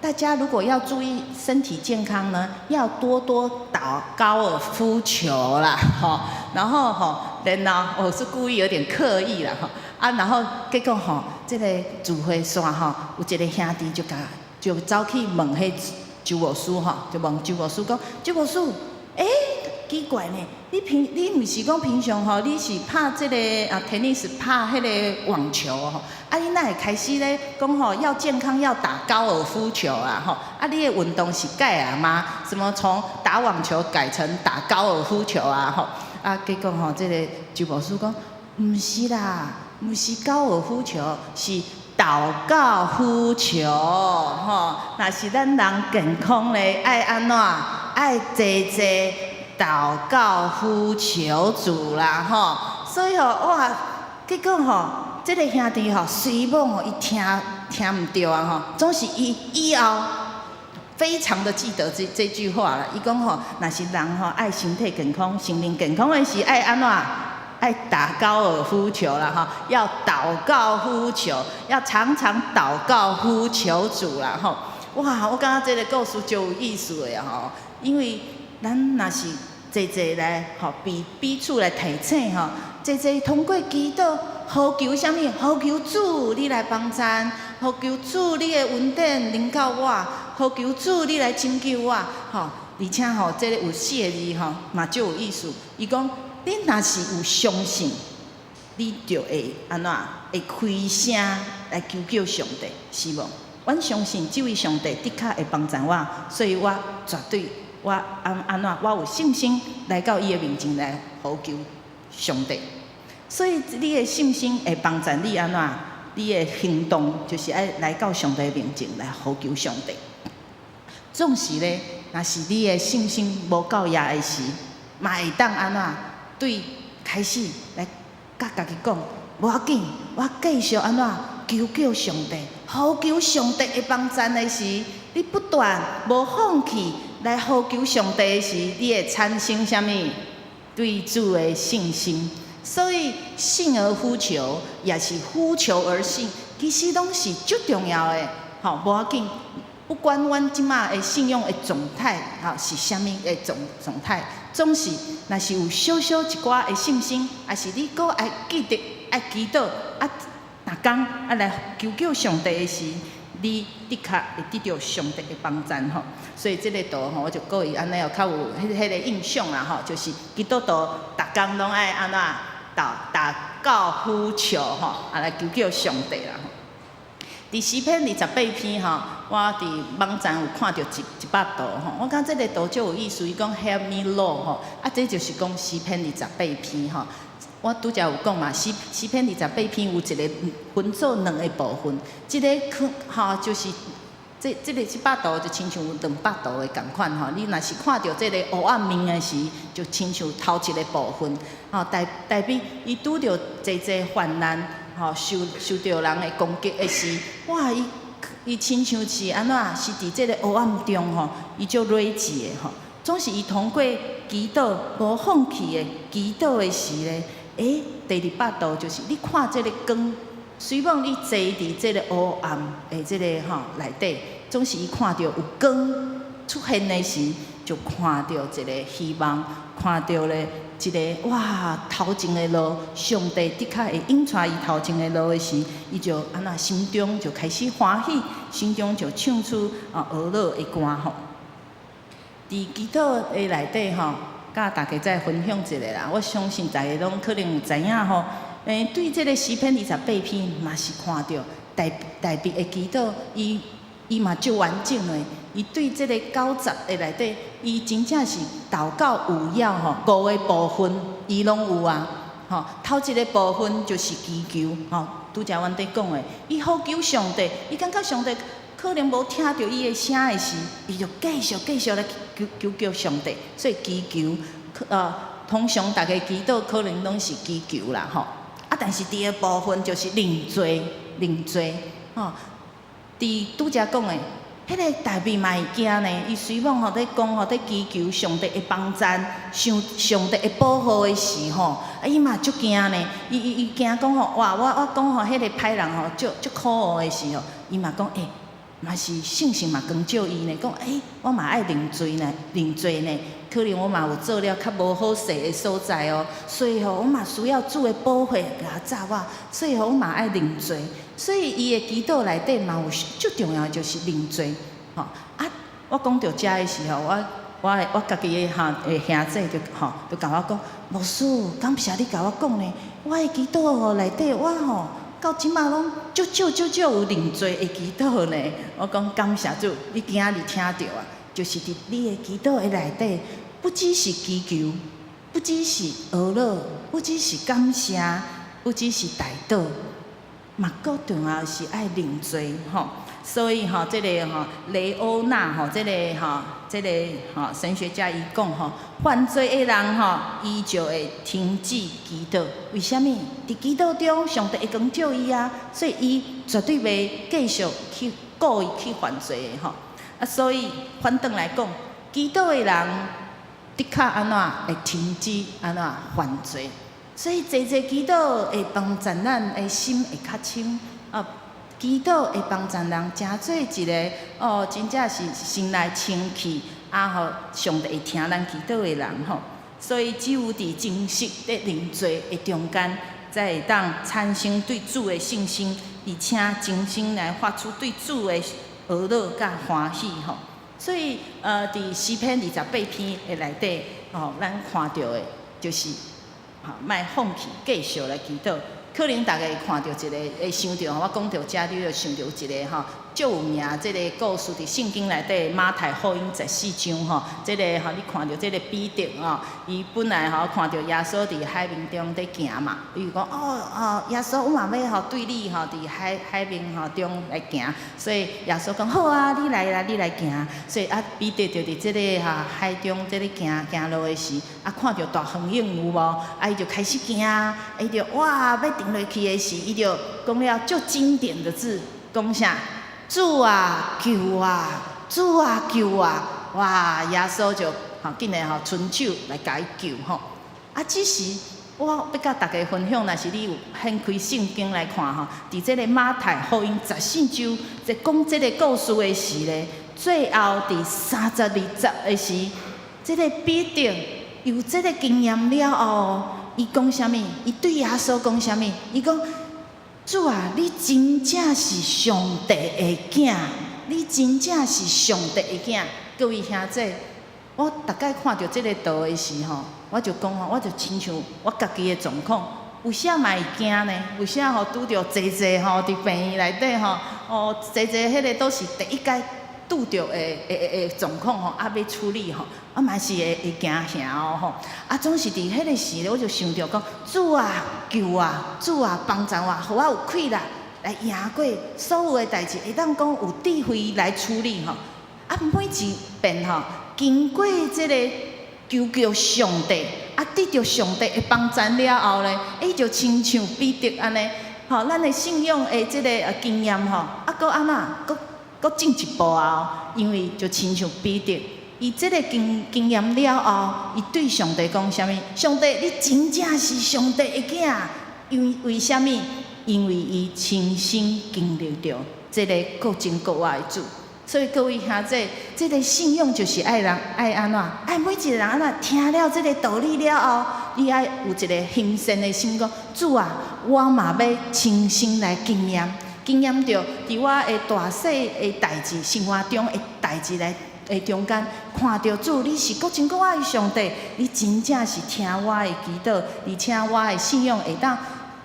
Speaker 4: 大家如果要注意身體健康呢，要多多打高爾夫球啦，吼，然後吼，然後我是故意有點刻意啦，吼，啊，然後結果吼，這個聚會煞吼，有一個兄弟就共就走去問彼周牧師吼，就問周牧師講，周牧師，欸，奇怪呢，你毋是講平常吼，你是拍這個啊，tennis 拍彼个網球吼，啊，你哪會開始咧講吼要健康要打高爾夫球啊吼？啊，你的運動是改啊嗎？什麼從打網球改成打高爾夫球啊吼？啊，結果吼，這個周牧師講，毋是啦，毋是高爾夫球，是禱告夫球吼。若是咱人健康咧，愛按怎？愛濟濟禱告呼求主啦吼。所以吼，哇，結果吼，這個兄弟吼，雖罔吼，伊聽聽毋著啊吼，總是伊以後非常的記得這句話啦。伊講吼，若是人吼愛身體健康、心靈健康的時，愛按怎？愛打高爾夫球啦吼，要禱告呼求，要常常禱告呼求主啦吼。哇，我感覺這個故事就有意思的吼，因為咱若是濟濟來吼，彼彼此來提醒吼，濟濟通過祈禱呼求啥物？呼求主，你來幫贊，呼求主你的恩典臨到我，呼求主你來拯救我，吼！而且吼，這個有四個字吼，嘛足有意思。伊講，你若是有相信，你就會按怎？會開聲來求叫上帝，是無？阮相信這位上帝的確會幫助我，所以我絕對我按按怎？我有信心來到伊的面前來呼求上帝。所以你的信心會幫助你按怎？你的行動就是愛來到上帝面前來呼求上帝。總是咧，若是你的信心無夠額的時，嘛會當按怎？對，開始來佮家己講，無要緊，我繼續按怎？求叫上帝，呼求上帝的幫助的時，你不斷無放棄來呼求上帝的時，你會產生啥物？對主的信心。所以信而呼求，也是呼求而信，其實攏是足重要的。吼，無要緊，不管阮這馬的信仰的狀態，吼是啥物的狀態，總是若是有小小一寡的信心，抑是你閣愛記得愛祈禱，啊，逐工啊來求叫上帝的時，你的確會得著上帝的幫助吼。所以這個圖吼，我就故意按呢哦，較有彼個印象啦吼，就是基督徒逐工攏愛按怎禱禱告呼求吼，啊來求叫上帝啦吼。佇詩篇28篇吼，我佇網站有看著一幅圖吼，我感覺這個圖足有意思，伊講 Help me Lord 吼，啊這就是講詩篇二十八篇吼。我拄才有講嘛，詩篇二十八篇有一個分做兩個部分，這個可吼就是這幅圖就親像有兩幅圖的仝款吼。你若是看著這個黑暗面的時，就親像頭一個部分，吼代表伊拄著濟濟患難，吼受著人的攻擊的時，哇伊親像是按怎？是佇這個黑暗中吼，伊足睿智的吼。總是伊通過祈禱無放棄的祈禱的時咧，第二幅圖就是你看這個光，雖罔你坐佇這個黑暗的這個吼內底，總是伊看著有光出現的時，就看著一個希望，看著咧一個哇頭前的路，上帝的確會引帶伊頭前的路的時，伊就按怎心中就開始歡喜，心中就唱出啊和樂的歌吼。佇祈禱的內底吼，佮大家再分享一下啦。我相信大家攏可能有知影吼。對這個詩篇二十八篇嘛是看著大衛的祈禱，伊嘛足完整的。伊對這個90的內底，伊真正是禱告有要吼，五個部分伊攏有啊。吼，頭一個部分就是祈求，吼，拄才阮佇講的，伊呼求上帝，伊感覺上帝可能無聽著伊的聲的時，伊就繼續繼續來求求叫上帝。所以祈求，通常大家祈禱可能攏是祈求啦，吼。啊，但是第二部分就是認罪，認罪，吼。佇拄才講的，彼個大衛嘛會驚呢。伊雖罔吼佇講吼佇祈求上帝的幫助，上上帝的保護的時吼，啊伊嘛足驚呢。伊驚講吼，哇！我講吼，彼個歹人吼，足足可惡的時候，伊嘛講欸，嘛是聖神嘛光照伊呢，講欸，我嘛愛認罪呢，認罪呢。可能我嘛有做了較無好勢的所在哦，所以吼，我嘛需要主的寶血來罩我，所以吼，我嘛愛認罪。所以伊的祈禱內底嘛有足重要的就是認罪，吼啊！我講著遮的時候，我家己的哈的兄姊就吼就共我講，牧師，感謝你共我講呢，我的祈禱吼內底我吼到這馬攏足少足少有認罪的祈禱呢。我講感謝主，你今仔日聽著啊，就是佇你的祈禱的內底，不只是祈求，不只是哀樂，不只是感謝，不只是代禱，嘛，閣重要是愛認罪吼。所以吼，這個吼雷歐納吼，這個吼，這個吼神學家伊講吼，犯罪的人吼，伊就會停止祈禱。為啥物？佇祈禱中，上帝會光照伊啊，所以伊絕對袂繼續去故意去犯罪的吼。啊，所以反轉來講，祈禱的人的確按怎會停止按怎犯罪。所以濟濟祈禱會幫助咱的心會較清啊。祈禱會幫助人成做一個哦，真正是心內清氣，啊吼，上帝會聽咱祈禱的人吼。所以只有佇真實佇認罪的中間，才會當產生對主的信心，而且真心來發出對主的呵咾佮歡喜吼。所以，佇詩篇28篇的內底，吼，咱看著的，就是吼，莫放棄繼續來祈禱。可能大家會看著一个，會想著吼，我講著遮，你就想著有一个吼，足有名這个故事，佇聖經內底馬太福音14章吼，這个吼，你看著這个彼得吼，伊本來吼看著耶穌佇海面中佇行嘛，伊就講哦哦，耶穌，我嘛欲吼對你吼佇海面吼中來行，所以耶穌講好啊，你來啦，你來行。所以啊，彼得就佇這个吼海中這个行行路的時，啊看著大風湧有無？啊伊就開始驚，伊就哇欲沉落去的時，伊就講了足經典的字，講啥？主啊，救我！主啊，救我！哇！耶穌就吼緊來吼伸手來共伊救吼。啊，只是我欲佮大家分享，若是你有掀開聖經來看吼，佇這个馬太福音十四章在講這个故事的時咧，最後佇32節的時，這个彼得有這个經驗了後，伊講啥物？伊對耶穌講啥物？伊講：主啊，你真正是上帝的囝，你真正是上帝的囝。各位兄弟，我逐擺看著這个圖的時吼，我就講吼，我就親像我家己的狀況，有時嘛會驚呢，有時吼拄著濟濟吼，佇病院內底吼，哦，濟濟彼个都是第一擺拄著的狀況吼，啊欲處理吼，啊嘛是會驚嚇哦吼，啊總是佇彼个時咧，我就想著講，主啊，救我，主啊，幫助我，予我有氣力來贏過所有的代誌，會當講有智慧來處理吼。啊，每一遍吼，經過這个求告上帝，啊，得著上帝的幫助了後咧，伊就親像彼得按呢，吼，咱的信仰的這个經驗吼，啊，閣按怎，閣閣進一步啊，因為就親像彼得，伊這个經驗了後，伊對上帝講啥物？上帝，你真正是上帝的囝。因為為啥物？因為伊親身經歷著這个閣真閣活的主。所以各位兄弟，這个信仰就是愛人愛按怎？愛每一个人按怎聽了這个道理了後，你愛有一个欣善的心，講主啊，我嘛欲親身來經驗，經驗著佇我的大細的代誌，生活中的代誌來的中間，看著主，你是閣真閣活的上帝，你真正是聽我的祈禱，而且我的信仰會當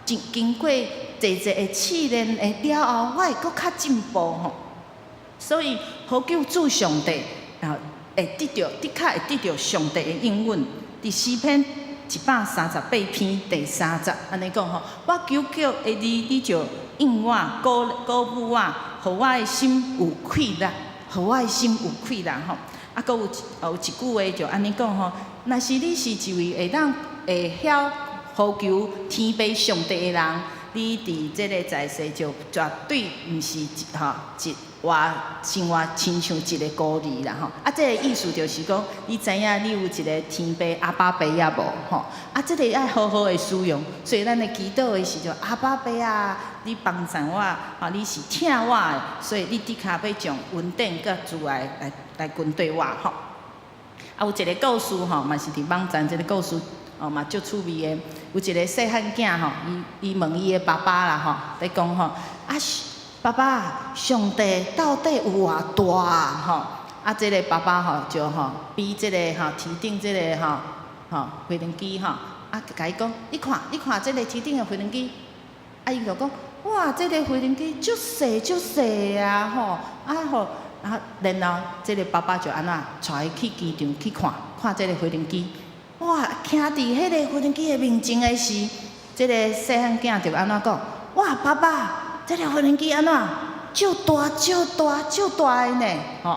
Speaker 4: 經過濟濟的試煉的了後，我會閣較進步吼。所以，呼求主上帝，啊，會得著，的確會得著上帝的應允。佇詩篇138篇第三節，按呢講吼，我求告的你，你就應我，鼓舞我，予我的心有氣力，予我的心有氣力吼。啊，閣有一句話就按呢講吼，若是你是一位會當會曉呼求天父上帝的人，你佇這个在世就絕對毋是吼一活生活親像一个孤兒啦吼。啊，這个意思就是講，你知影你有一个天父阿爸父仔無吼？啊，這个愛好好的使用。所以咱咧祈禱的時陣，阿爸父啊，你幫助我，啊，你是疼我的，所以你的確欲將恩典佮慈愛來跟綴我吼。啊，有一个故事吼，嘛是佇網站這个故事哦，嘛足趣味的。有一个細漢囝吼，伊問伊的爸爸啦吼，咧講吼，啊，爸爸，上帝到底有偌大啊？吼，啊，這个爸爸吼就吼比這个吼天頂這个吼吼飛行機吼，啊，共伊講，你看，你看這个天頂的飛行機，啊，伊就講，哇，這个飛行機足細足細啊，吼，啊吼，啊，然後這个爸爸就按怎，帶伊去機場去看，看這个飛行機。哇！徛佇彼个飛行機的面前的時，這个細漢囝就按怎講？哇，爸爸，這个飛行機按怎？足大足大足大的呢！吼！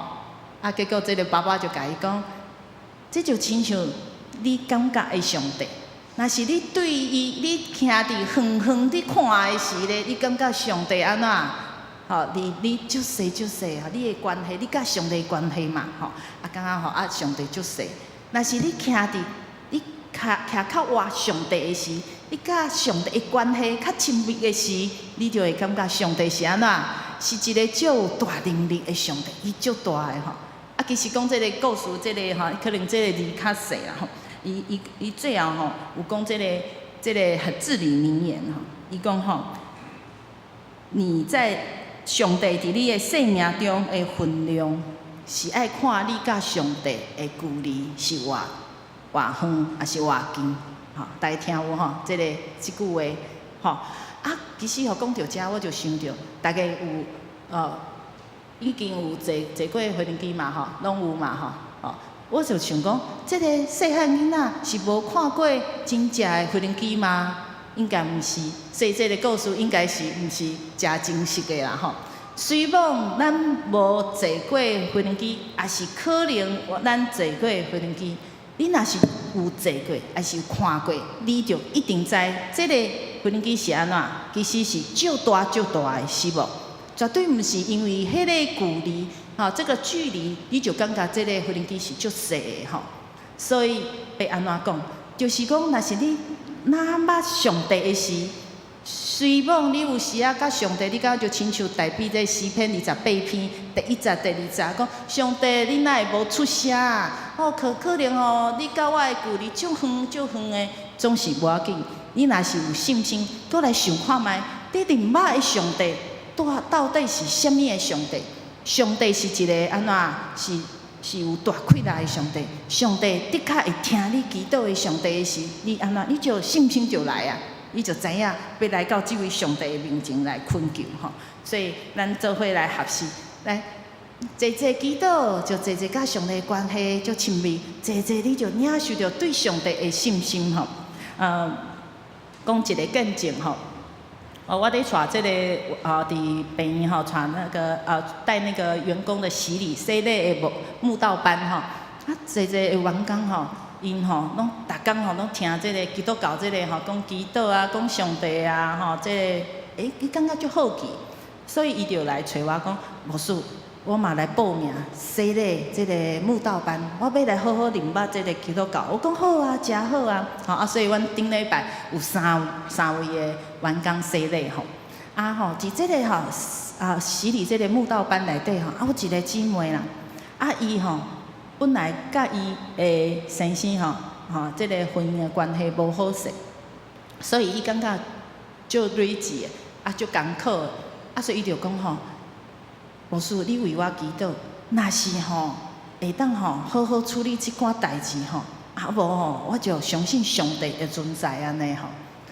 Speaker 4: 啊，結果這个爸爸就共伊講，這就親像你感覺的上帝。若是你對伊，你徛佇遠遠佇看的時咧，你感覺上帝按怎？吼，離你足細足細吼，你的關係，你佮上帝的關係嘛，吼，啊，感覺吼啊，上帝足細。若是你徛佇你徛徛較倚上帝的時，你佮上帝的關係較親密的時，你就會感覺上帝是按怎？是一个足有大能力的上帝，伊足大的吼。啊，其實講這个故事，這个吼，可能這个字較細啦吼。伊最後吼有講這个至理名言吼，伊講吼，你在上帝佇你的生命中的分量，是愛看你佮上帝的距離是偌偌遠，抑是偌近？吼，大家聽有吼？這句話，吼啊，其實吼講著遮，我就想著，大家有已經有坐坐過飛行機嘛？吼，攏有嘛？吼，吼，我就想講，這個細漢囡仔是無看過真正的飛行機嗎？應該毋是，所以這個故事應該是毋是誠真實的啦？吼。雖罔咱無坐過飛行機，抑是可能咱坐過飛行機。你若是有坐過，抑是有看過，你就一定知這個飛行機是按怎。其實是足大足大的，是無？絕對毋是因為彼個距離，吼，這個距離，你就感覺這個飛行機是足細的，吼。所以欲按怎講？就是講，若是你若捌上帝的時，雖罔你有時仔佮上帝，你敢就親像大衛這詩篇28篇第一節、第二節講：上帝，你哪會無出聲啊？哦，可能哦，你佮我的距離足遠足遠的，總是無要緊。你若是有信心，閣來想看覓，你認捌的上帝，到底是啥物的上帝？上帝是一个按怎？是有大氣力的上帝。上帝的確會聽你祈禱的上帝的時，你按怎？你就信心就來啊！你就知影欲來到這位上帝的面前來懇求吼。所以咱做伙來學習，來濟濟祈禱，就濟濟佮上帝關係足親密，濟濟你就領受著對上帝的信心吼。講一個見證吼。哦，我咧帶這個佇病院吼，帶那個帶那個員工的洗禮，洗禮的慕道班吼，啊，濟濟的員工吼，𪜶吼攏逐工吼攏聽這個基督教這個吼講祈禱啊，講上帝啊吼，這個伊感覺足好奇，所以伊就來揣我講，牧師，我嘛來報名洗禮這個慕道班，我欲來好好認捌這個基督教。我講好啊，誠好啊，吼啊，所以阮頂禮拜有三位的員工洗禮吼，啊吼，佇這個吼啊洗禮這個慕道班內底吼，啊有一個姊妹啦，啊伊吼本來佮伊的先生吼吼這個婚姻的關係無好勢，所以伊感覺足累積的，啊足艱苦的，啊所以伊就講吼，牧師，你為我祈禱，若是吼會當吼好好處理這款代誌吼，啊無吼我就相信上帝的存在按呢吼。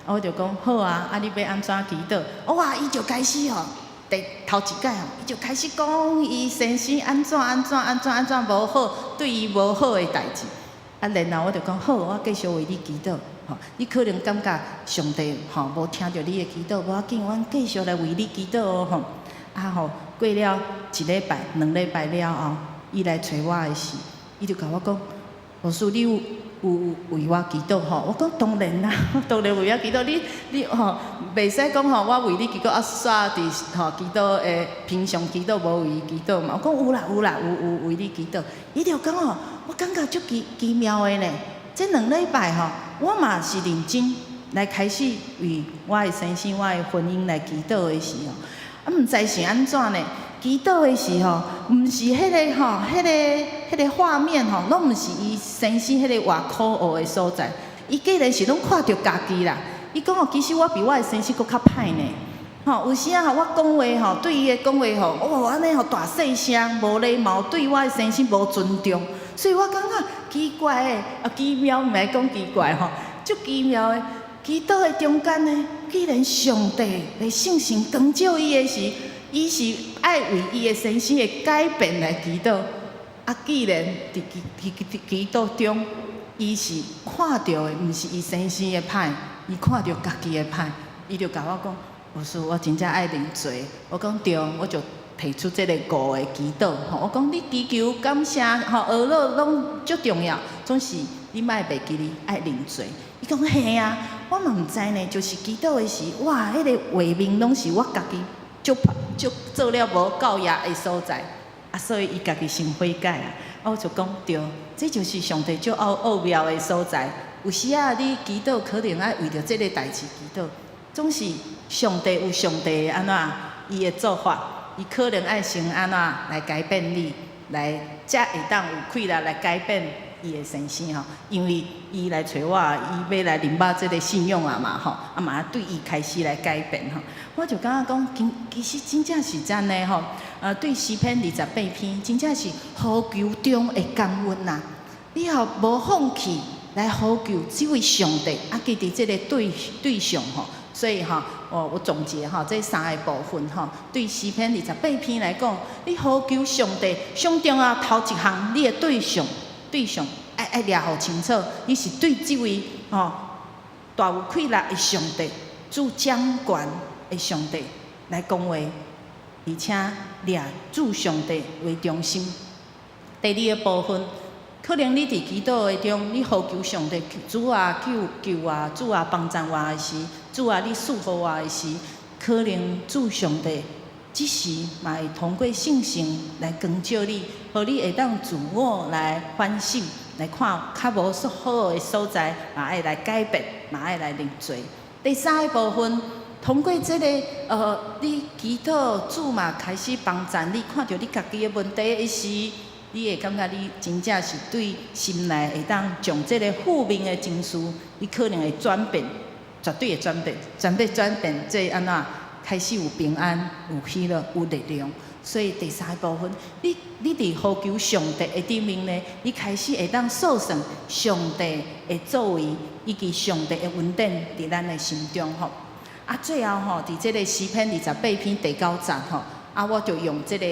Speaker 4: 啊我就講好啊，啊你欲按怎祈禱？哇，伊就開始吼，第頭一擺吼，伊就開始講伊先生按怎按怎按怎按怎無好，對伊無好的代誌。啊，然後我就講好，我繼續為你祈禱。吼，你可能感覺上帝吼無聽著你的祈禱，無要緊，阮繼續來為你祈禱哦吼。啊吼，過了一禮拜、2禮拜了後，伊來揣我的時，伊就共我講：牧師，你有為我祈禱吼？我講當然啦，當然為我祈禱。你吼，袂使講吼，我為你祈禱啊，煞佇吼祈禱的平常祈禱無為伊祈禱嘛。我講有啦有啦，有為你祈禱。伊就講吼，我感覺足奇妙的呢。這兩禮拜吼，我嘛是認真來開始為我的先生、我的婚姻來祈禱的時候，啊，毋知是按怎呢？祈禱的時候，毋是彼個吼，彼個畫面吼，攏毋是伊先生彼個偌可惡的所在。伊竟然是攏看著家己啦。伊講哦，其實我比我的先生閣較歹呢。吼，有時仔吼，我講話吼，對伊的講話吼，哦，按呢吼大細聲，無禮貌，對我的先生無尊重，所以我感覺奇怪的，啊奇妙，毋愛講奇怪吼，足奇妙的。祈禱的中間呢，既然上帝的聖神光照伊的時，伊是愛為伊的先生的改變來祈禱。啊，既然佇祈禱中，伊是看著的，毋是伊先生的歹，伊看著家己的歹，伊就共我講，牧師，我真正愛認罪。我講對，我就提出這個五个祈禱。吼，我講你祈求感謝，吼，呵咾攏足重要，總是你莫袂記得愛認罪。伊講嘿啊，我嘛毋知呢，就是祈禱的時，哇，彼個畫面攏是我家己足足做了無夠額的所在，啊，所以伊家己先悔改啊。啊，我就講對，這就是上帝足奧妙的所在。有時仔你祈禱可能愛為著這個代誌祈禱，總是上帝有上帝按怎伊的做法，伊可能愛先按怎來改變你，來才會當有氣力來改變。伊的先生吼，因為伊來揣我，伊欲來認捌這个信仰啊嘛吼，啊嘛對伊開始來改變吼。我就感覺講，其實真正是按呢吼，對詩篇二十八篇，真正是呼求中的感恩啊！你吼無放棄來呼求這位上帝，啊，記佇這个對象吼，所以吼，我總結吼，這三个部分吼，對詩篇二十八篇來講，你呼求上帝，上重要頭一項，你的對象愛掠予清楚，你是對這位吼大有氣力的上帝，主掌權的上帝來講話，而且掠主上帝為中心。第二个部分，可能你佇祈禱的中，你呼求上帝，主啊救救我，主啊幫贊我的時，主啊你賜福我的時，可能主上帝這時嘛會通過聖神來光照你，予你會當自我來反省，來看較無好的所在，嘛愛來改變，嘛愛來認罪。第三个部分，通過這个你祈禱主嘛開始幫贊你，看著你家己的問題的時，你會感覺你真正是對心內會當將這个負面的情緒，你可能會轉變，絕對會轉變，轉變轉變做按怎？開始有平安、有喜樂、有力量。所以第三个部分，你佇呼求上帝的頂面呢，你開始會當數算上帝的作為，以及上帝的恩典佇咱的心中吼。啊，最後吼，佇這个詩篇二十八篇第九節吼，啊，我就用這个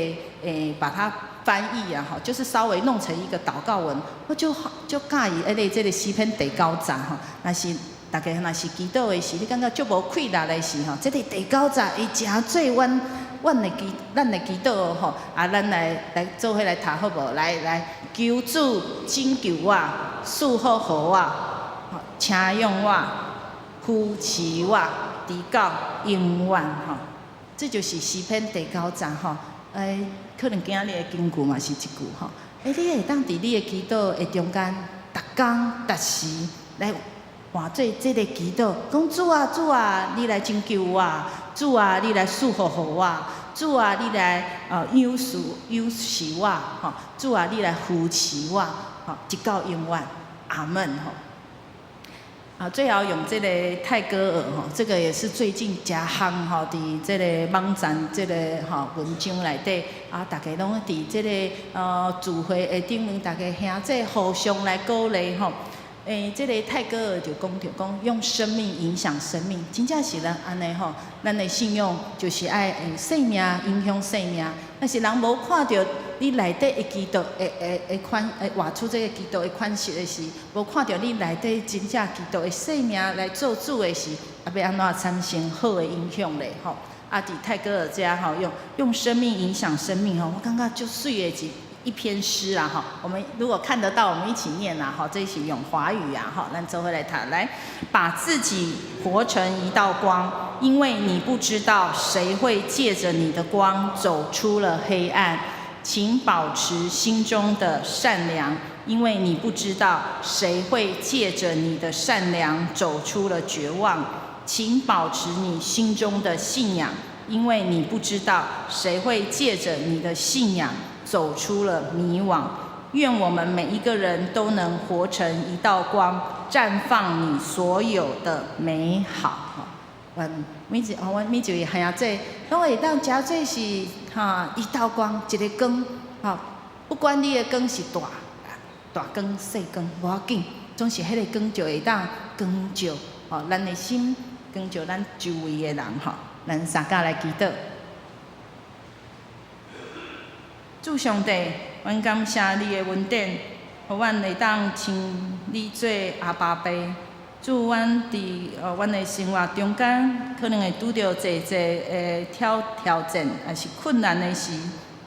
Speaker 4: 把它翻譯啊，吼，就是稍微弄成一個禱告文，我就佮意彼个這个詩篇第九節吼，若是大家若是祈禱的時，你感覺足無氣力的時吼，這个第九節伊誠做阮的祈禱吼，啊，咱來做伙來讀好無？來來，求主拯救我，賜福予我，請養我，扶持我，直到永遠吼。這就是詩篇第九節吼。可能今仔日的經句嘛是這句吼。你會當佇你的祈禱的中間，逐工逐時來換做這个祈禱，講主啊主啊，你來拯救我；主啊，你來賜福予我；主啊，你來養育我；吼，主啊，你來扶持我，吼，直到永遠。阿門吼。啊，最後用這个泰戈爾吼，這個也是最近誠夯吼，佇這个網站這个吼文章內底，啊，大家攏佇這个聚會的頂面，大家兄弟互相來鼓勵吼。這个泰戈爾就講著講，用生命影響生命，真正是咱按呢吼，咱的信仰就是愛用生命影響生命。若是人無看著你內底的基督的款，會活出這个基督的款式的時，無看著你內底真正基督的生命來做主的時，啊，欲按怎產生好的影響咧？吼！啊，佇泰戈爾遮吼，用生命影響生命吼，我感覺足媠的一篇詩啊，哈，我們如果看得到，我們一起念啊，哈，這是用華語啊，哈，咱做伙來讀來，把自己活成一道光，因為你不知道誰會借著你的光走出了黑暗，請保持心中的善良，因為你不知道誰會借著你的善良走出了絕望，請保持你心中的信仰，因為你不知道誰會借著你的信仰走出了迷惘。願我們每一個人都能活成一道光，綻放你所有的美好。阮每一位兄姊，攏會當誠做是哈一道光，一个光，吼，不管你的光是大大光細光，無要緊，總是彼个光就會當光照，吼，咱的心，光照咱周圍的人，吼，咱三甲來祈禱。主上帝，阮感謝你的恩典，予阮會當稱你做阿爸父。主，阮佇阮的生活中間，可能會拄著濟濟的挑戰，抑是困難的時，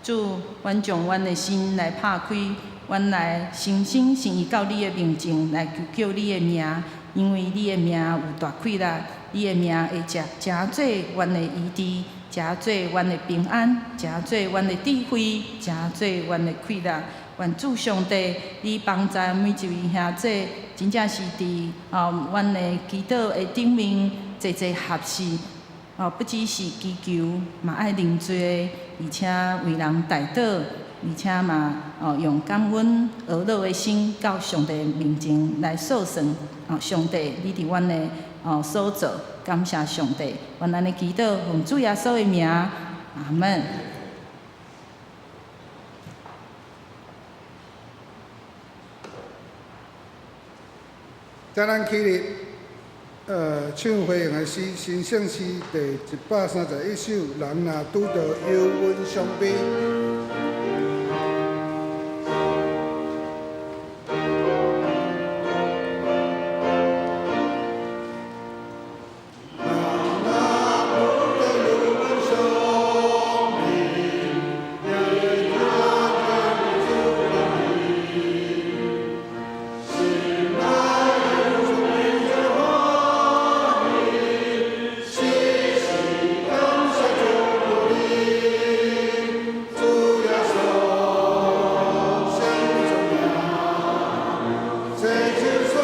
Speaker 4: 主，阮將阮的心來拍開，阮來誠心誠意到你的面前來求叫你的名，因為你的名有大氣力，你的名會成做阮的醫治，成做阮的平安，成做阮的智慧，成做阮的氣力。願主上帝，你幫助每一位兄姊，真正是佇阮的祈禱的頂面，濟濟合適，不只是祈求，嘛愛認罪，而且為人代禱，而且嘛哦用感恩呵樂的心到上帝面前來訴算。哦，上帝，你佇阮的哦所做，感謝上帝，阮按呢祈禱，奉主耶穌的名，阿門。
Speaker 3: 請咱起立，唱回應的詩，新聖詩第131首，人若拄著憂鬱傷悲。請坐。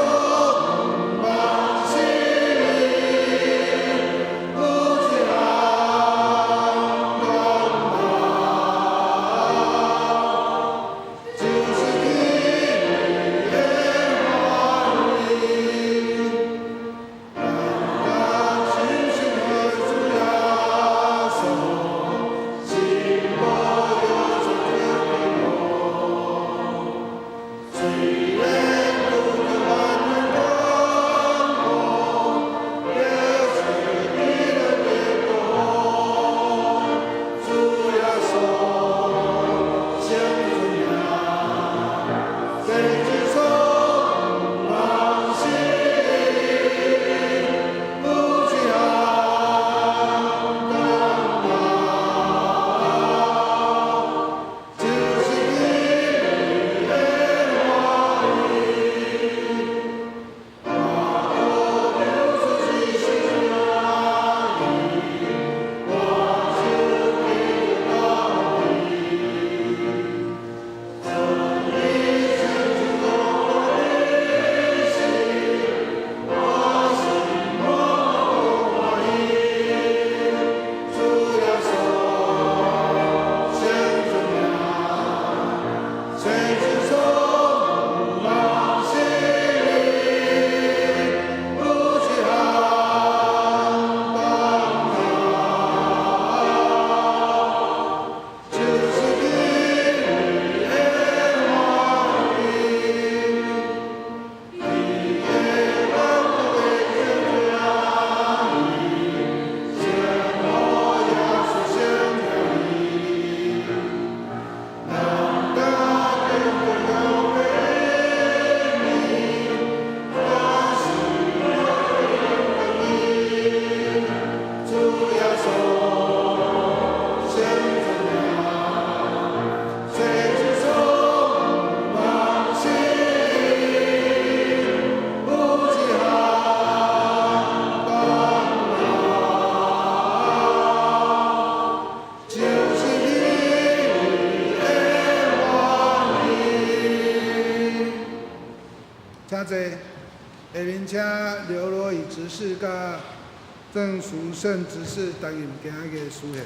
Speaker 3: 下面請劉羅宇執事佮鄭淑勝執事擔任今仔日的司儀。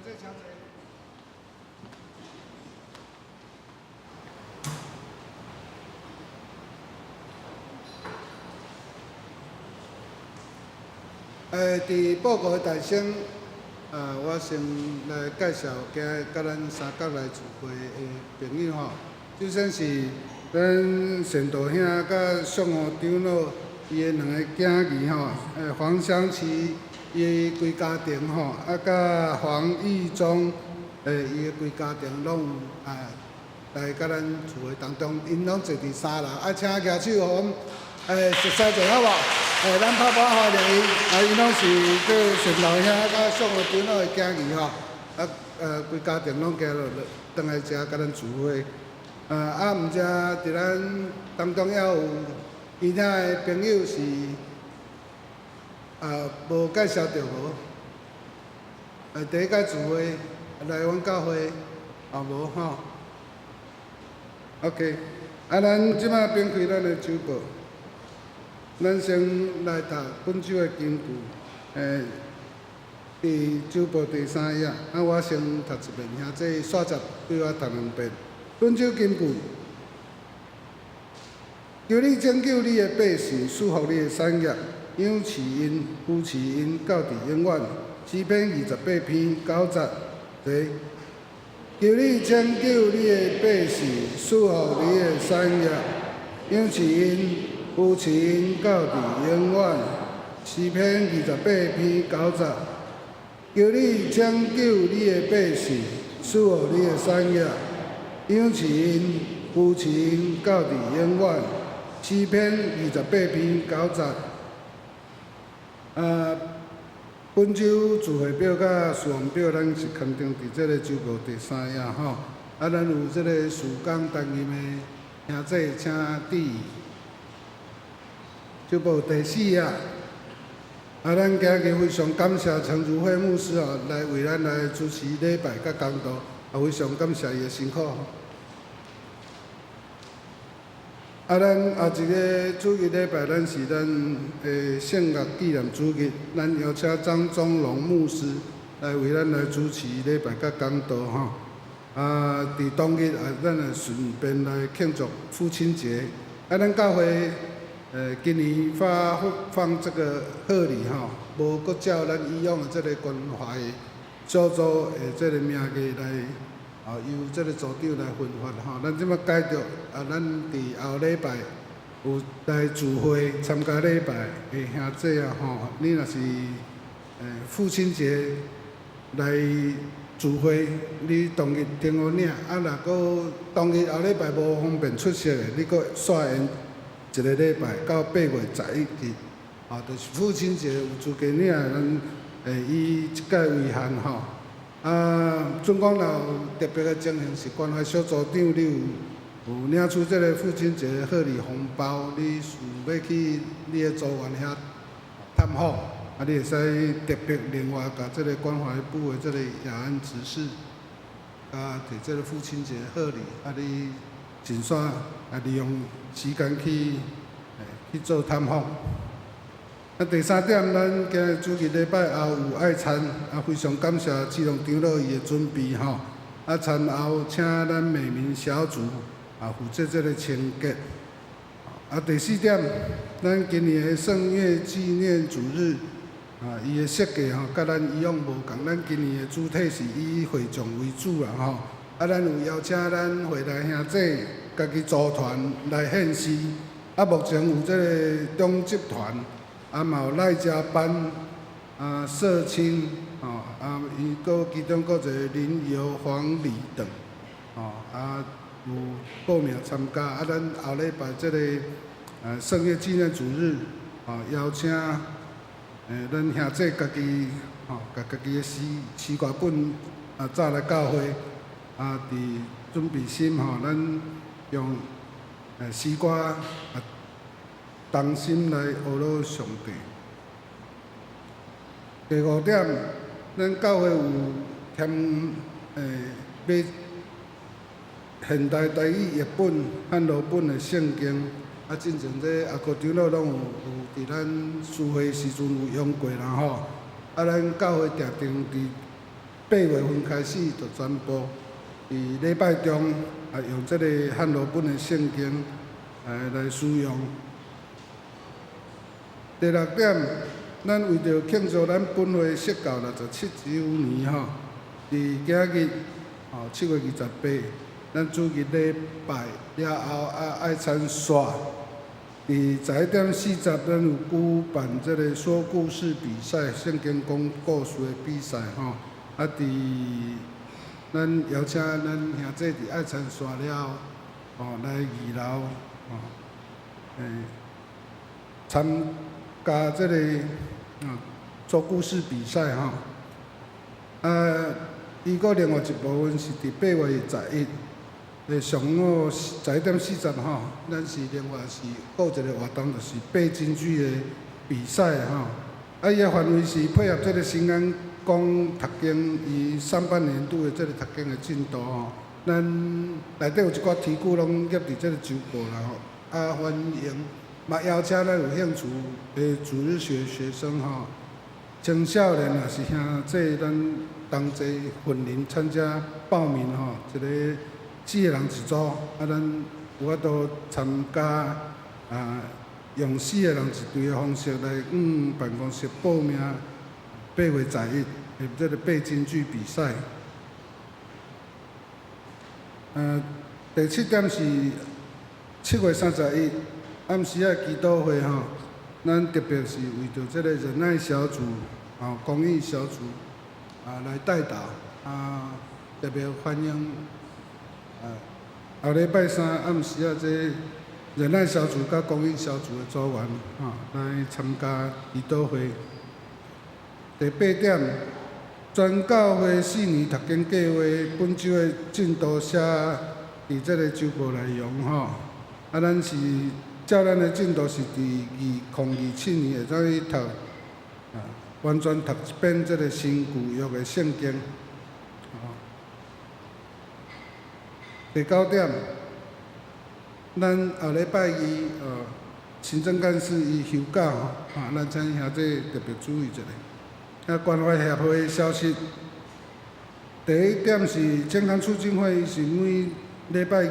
Speaker 3: 姊請坐。伫報告的大先，我先來介紹今日佮咱三角來聚會的朋友吼。首先是咱善道兄佮宋和長老伊的兩個囝兒吼，黃湘琪伊規家庭吼，佮黃義忠，伊的規家庭攏有來佮咱聚會當中，𪜶攏坐佇三樓，請舉手予阮熟似者好無？咱拍鼓歡迎𪜶，𪜶攏是這善道兄佮宋和長老的囝兒吼，規家庭攏行落轉來遮佮咱聚會。毋知佇咱當中猶有其他的朋友是無介紹著無？第一擺聚會來阮教會也無吼。OK，咱這擺展開咱的週報，咱先來讀本週的金句，佇週報第三頁，我先讀一遍，兄弟煞節對我讀兩遍。本週金句：求你拯救你的百姓，賜福你的產業，養飼𪜶，扶持𪜶，到佇永遠。詩篇28篇9節。求你拯救你的百姓，賜福你的產業，養飼𪜶，扶持𪜶，到佇永遠。詩篇28篇9節。求你拯救你的百姓，賜福你的產業，養飼𪜶，扶持𪜶，到佇永遠。詩篇28篇9節。本週聚會表佮事奉表，咱是刊登佇這個週報第三頁吼。咱有這個事工擔任的兄弟，請注意。週報第四頁。咱今日非常感謝陳如慧牧師哦，來為咱來主持禮拜佮講道，非常感謝伊的辛苦。咱後一個主日禮拜，咱是咱的聖樂紀念主日，咱邀請張宗龍牧師來為咱來主持禮拜佮講道吼。佇當日啊，咱會順便來慶祝父親節。咱教會今年發放這個賀禮吼，無閣照咱以往的這個關懷小組的這個名義來，由這個組長來分發吼。咱這擺改著，咱佇後禮拜有來聚會參加禮拜的兄弟啊吼，你若是父親節來聚會，你當日頂好領，若閣當日後禮拜無方便出席的，你閣煞延一個禮拜到8月11日，就是父親節有資格領，咱會以這擺為限吼。準講若有特別的情形，是關懷小組長，你有領取這個父親節賀禮紅包，你想欲去你的組員遐探訪，你會使特別另外共這個關懷部的這個雅安執事，提這個父親節賀禮，你盡煞利用時間去做探訪。第三點，咱今日主日禮拜後有愛餐，非常感謝志龍長老伊的準備吼。餐後請咱美民小組負責這個清潔。第四點，咱今年的聖樂紀念主日，伊的設計吼，佮咱以往無仝。咱今年的主題是以會眾為主啦吼。咱有邀請咱會內兄弟家己組團來獻詩。目前有這個中集團，嘛有賴家班，社青，吼，伊閣其中閣一個林尤黃禮等，吼，有報名參加。咱後禮拜這個聖樂紀念主日，邀請咱兄弟家己，吼，共家己的詩歌本早來教會，佇準備心吼，咱用詩歌同心來呵咾上帝。第五點，咱教會有添買現代台語譯本、漢羅本的聖經，進前這阿哥長老攏有佇咱聚會時陣有用過啦吼。咱教會定定佇8月份開始就全部佇禮拜中啊，用這個漢羅本的聖經來使用。第六點，咱為著慶祝咱本會釋教67週年吼，佇今日吼7月28，咱主日禮拜了後啊愛餐煞，佇11點40，咱有舉辦這個說故事比賽，聖經講故事的比賽吼。啊，佇咱邀請咱兄弟佇愛餐煞了後，吼來二樓吼，參加這個說故事比賽吼。啊，伊閣另外一部分是佇8月11的上午11點40吼，咱是另外是閣有一個活動，就是背金句的比賽吼。啊，伊的範圍是配合這個新安講讀經，伊上半年度的這個讀經的進度吼。咱內底有一寡題庫攏貼佇這個週報啦吼。啊，歡迎嘛邀請咱有興趣的主日學學生吼，青少年也是兄弟，咱同齊訓練參加報名吼，一個四個人一組，啊，咱有法度參加啊，用四個人一隊的方式來往辦公室報名，8月11的這個背金句比賽。第七點是7月31暗時仔祈禱會吼，咱特別是為著這個仁愛小組、吼公益小組啊來代禱啊，特別歡迎啊後禮拜三暗時仔這仁愛小組佮公益小組的組員吼來參加祈禱會。第八點，全教會四年讀經計劃本週的進度寫佇這個週報內容吼，啊，咱是照咱的進度是佇2027年會使去讀啊，完全讀一遍這個新舊約的聖經。第九點，咱後禮拜二行政幹事伊休假吼，啊，咱請兄弟特別注意一下。啊，關懷協會的消息，第一點是健康促進會，是每禮拜二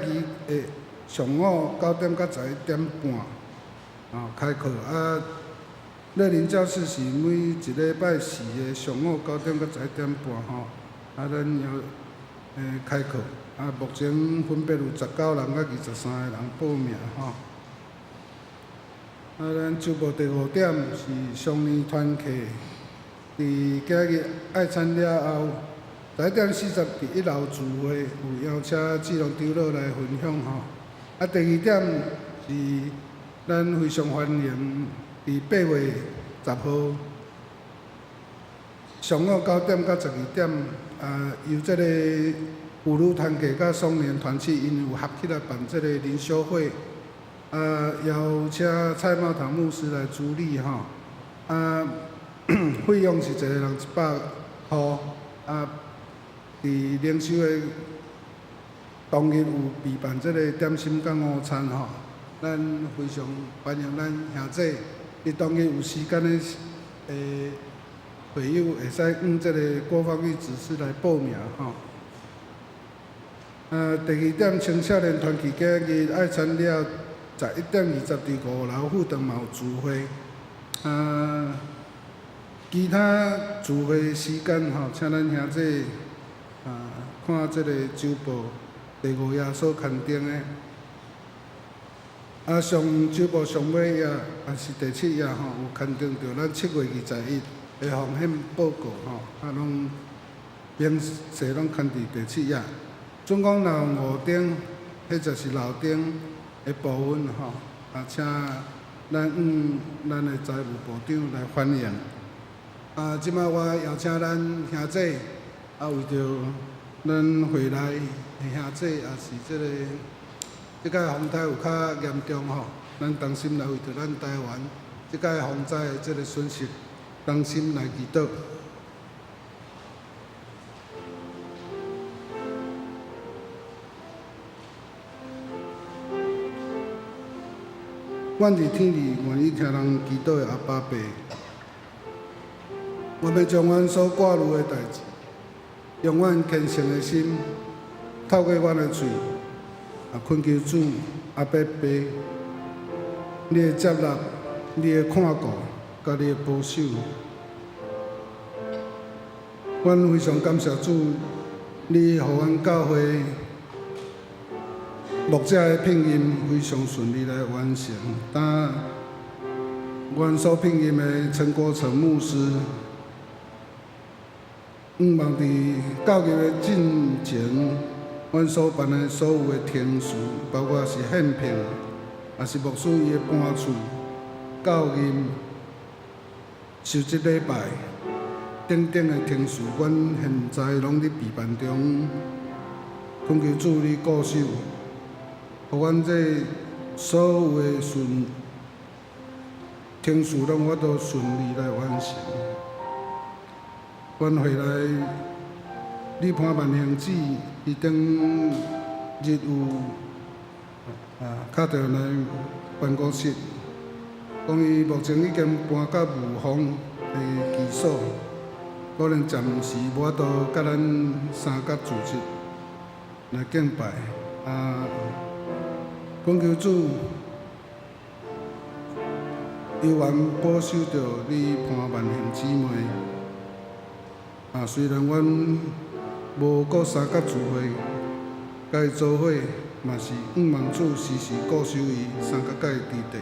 Speaker 3: 的上午9點到11點半，啊開課啊。樂齡教室是每一禮拜四的上午九點到11點半吼，啊，咱要開課。啊，目前分別有19人佮23個人報名吼。啊，咱週報第五點是雙年團契，佇今日愛餐了後，11點40佇一樓聚會，有邀請志龍長老來分享吼。啊，第二點是咱非常歡迎佇8月10號上午9點到12點，啊，由這個婦女團契佮雙年團契，𪜶有合起來辦這個靈修會，啊，邀請蔡茂堂牧師來主禮吼，啊，費用是一個人100箍，啊，佇靈修的當日有備辦這個點心佮午餐吼，咱非常歡迎咱兄弟，佇當日有時間的會友會使往這個郭芳玉執事來報名吼。第二點，青少年團契今日愛餐了11點20佇5樓副堂嘛有聚會。其他聚會時間吼，請咱兄弟啊看這個週報第五頁所刊登的。啊，上週報上尾頁也是第七頁吼，有刊登著咱7月21的風險報告吼，啊，攏明細攏刊佇第七頁。總共若有五頂或者是六頂的部分吼，啊，請咱往咱的財務部長來反映。啊，這擺我邀請咱兄弟，啊，為著咱會內的兄弟，也是這個這擺風災有較嚴重吼，咱同心來為著咱台灣這擺風災的這個損失，同心來祈禱。阮佇天裡願意聽人祈禱的阿爸父，我欲將阮所掛慮的代誌，用阮虔誠的心，透過阮的喙，懇求主阿爸爸，你的接納，你的看顧，佮你的保守。阮非常感謝主，你予阮教會牧者的聘任非常順利來完成。當阮所聘任的陳國成牧師，向望佇教育的進程，阮所辦的所有的程序，包括是獻聘，也是牧師伊的搬厝、到任、受職禮拜等等的程序，阮現在攏佇備辦中。懇求主你顧守，予阮這所有的順程序攏有法度順利來完成。阮回來，你潘萬幸姊，伊頂日有敲電話來辦公室，講伊目前已經搬到霧峰的居所，可能暫時無法度佮咱三甲組織來敬拜。懇求主猶原保守著你潘萬幸姊妹。雖然阮無閣三角聚會，佮伊做伙，嘛是向望主時時顧守伊，三角佮伊佇地。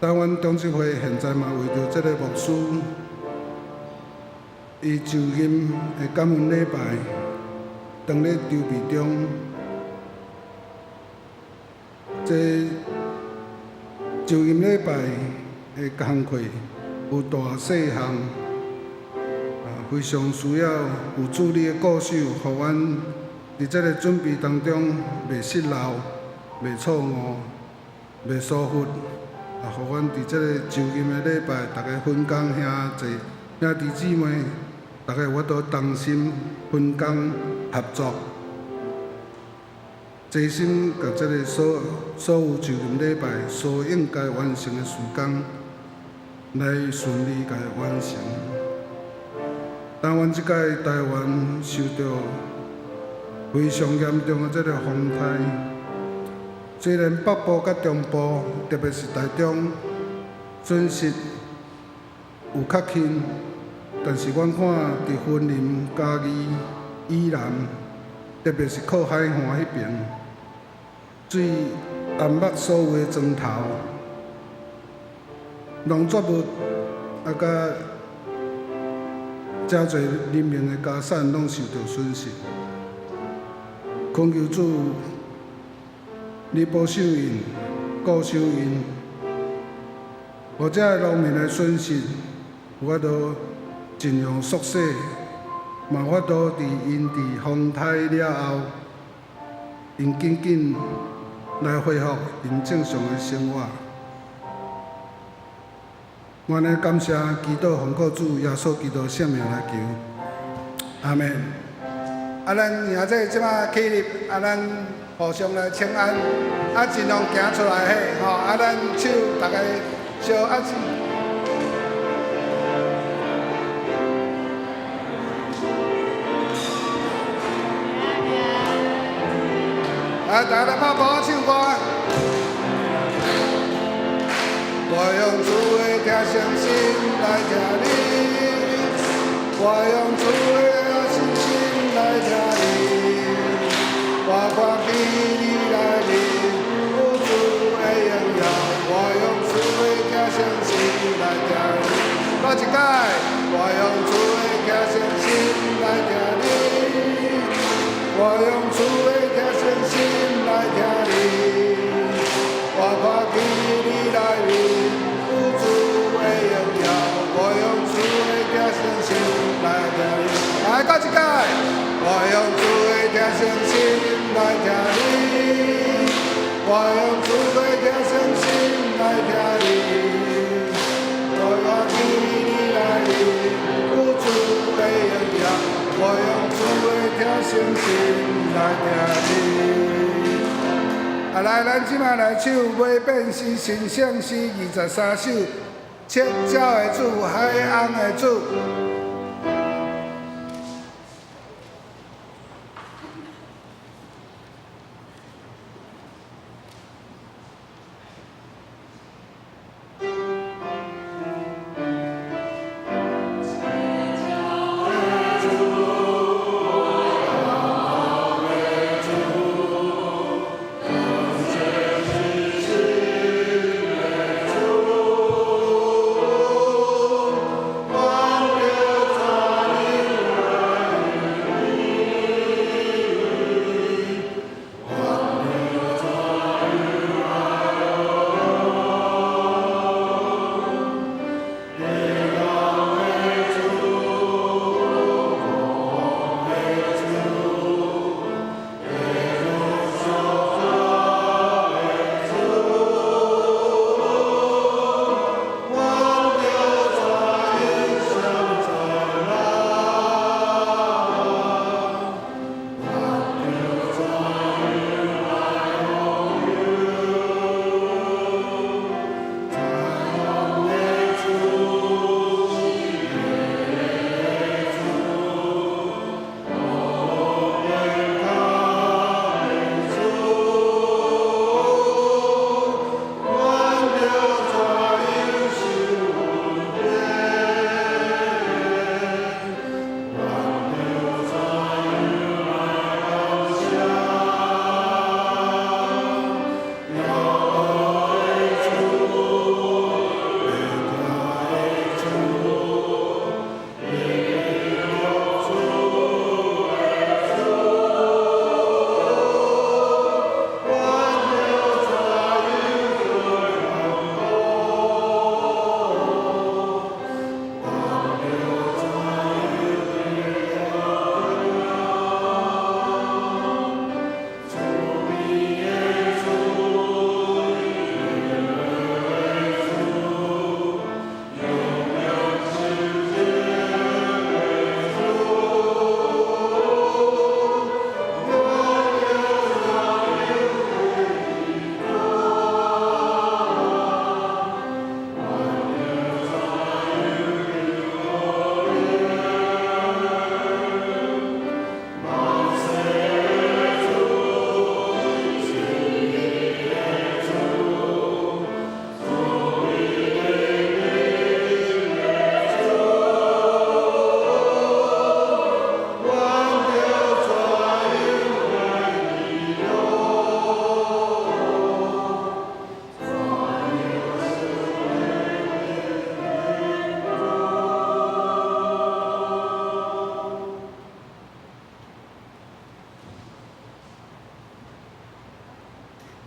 Speaker 3: 台灣長執會現在嘛為著這个牧師，伊就任的感恩禮拜，當咧籌備中。這就任禮拜的工課有大細項，非常需要有主你的顧守，予阮佇這个準備當中袂失漏、袂錯誤、袂疏忽。予阮佇這个就任的禮拜，逐家分工兄弟兄弟姊妹，逐家有法度同心分工合作，齊心共這个所有就任禮拜所應該完成的事工，來順利共伊完成。當阮這擺台灣受著非常嚴重的這个風災，雖然北部佮中部，特別是台中，損失有較輕，但是阮看佇雲林、嘉義、宜蘭，特別是靠海岸彼爿，水淹沒所有的莊頭、農作物，佮誠濟人民的家產攏受著損失。懇求主，你保守𪜶，顧守𪜶，予這个農民的損失有法度盡量縮細，嘛有法度佇𪜶佇風災了後，𪜶緊緊來恢復𪜶正常的生活。我呢感謝祈禱奉靠主耶穌基督聖名來求，阿們。咱兄弟這擺起立，咱互相來請安，盡量行出來嘿，吼，咱手逐家相握手。大家來拍鼓唱歌。我用主的疼惜心來疼你，我用主的疼惜心來疼你，我看見你內面有主的榮耀，我用主的疼惜心來疼你。閣一擺，我用主的疼惜心來疼你，我用主的疼惜心來疼你，我看見你內面有主的榮耀，我用主的疼惜心來疼你。來，閣一擺，我用主的疼惜心來疼你，我用主的疼惜心來疼你，我看見你內面有主的榮耀，我用主的疼惜心來疼你。來，咱這擺來唱《袂變是神聖詩》23首，赤鳥的主，海翁的主。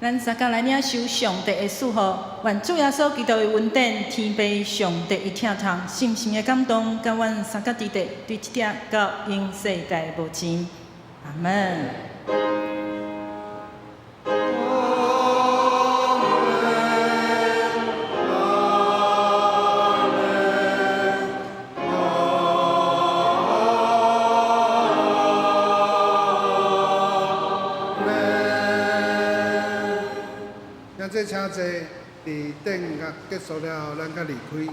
Speaker 4: 咱相共來領受上帝的祝福，願主耶穌基督的恩典、天父上帝的疼痛、聖神的感動，佮阮相佮佇佇對這點到永世代無盡。阿門。
Speaker 3: 兄弟請坐，佇殿樂結束了後，咱才離開。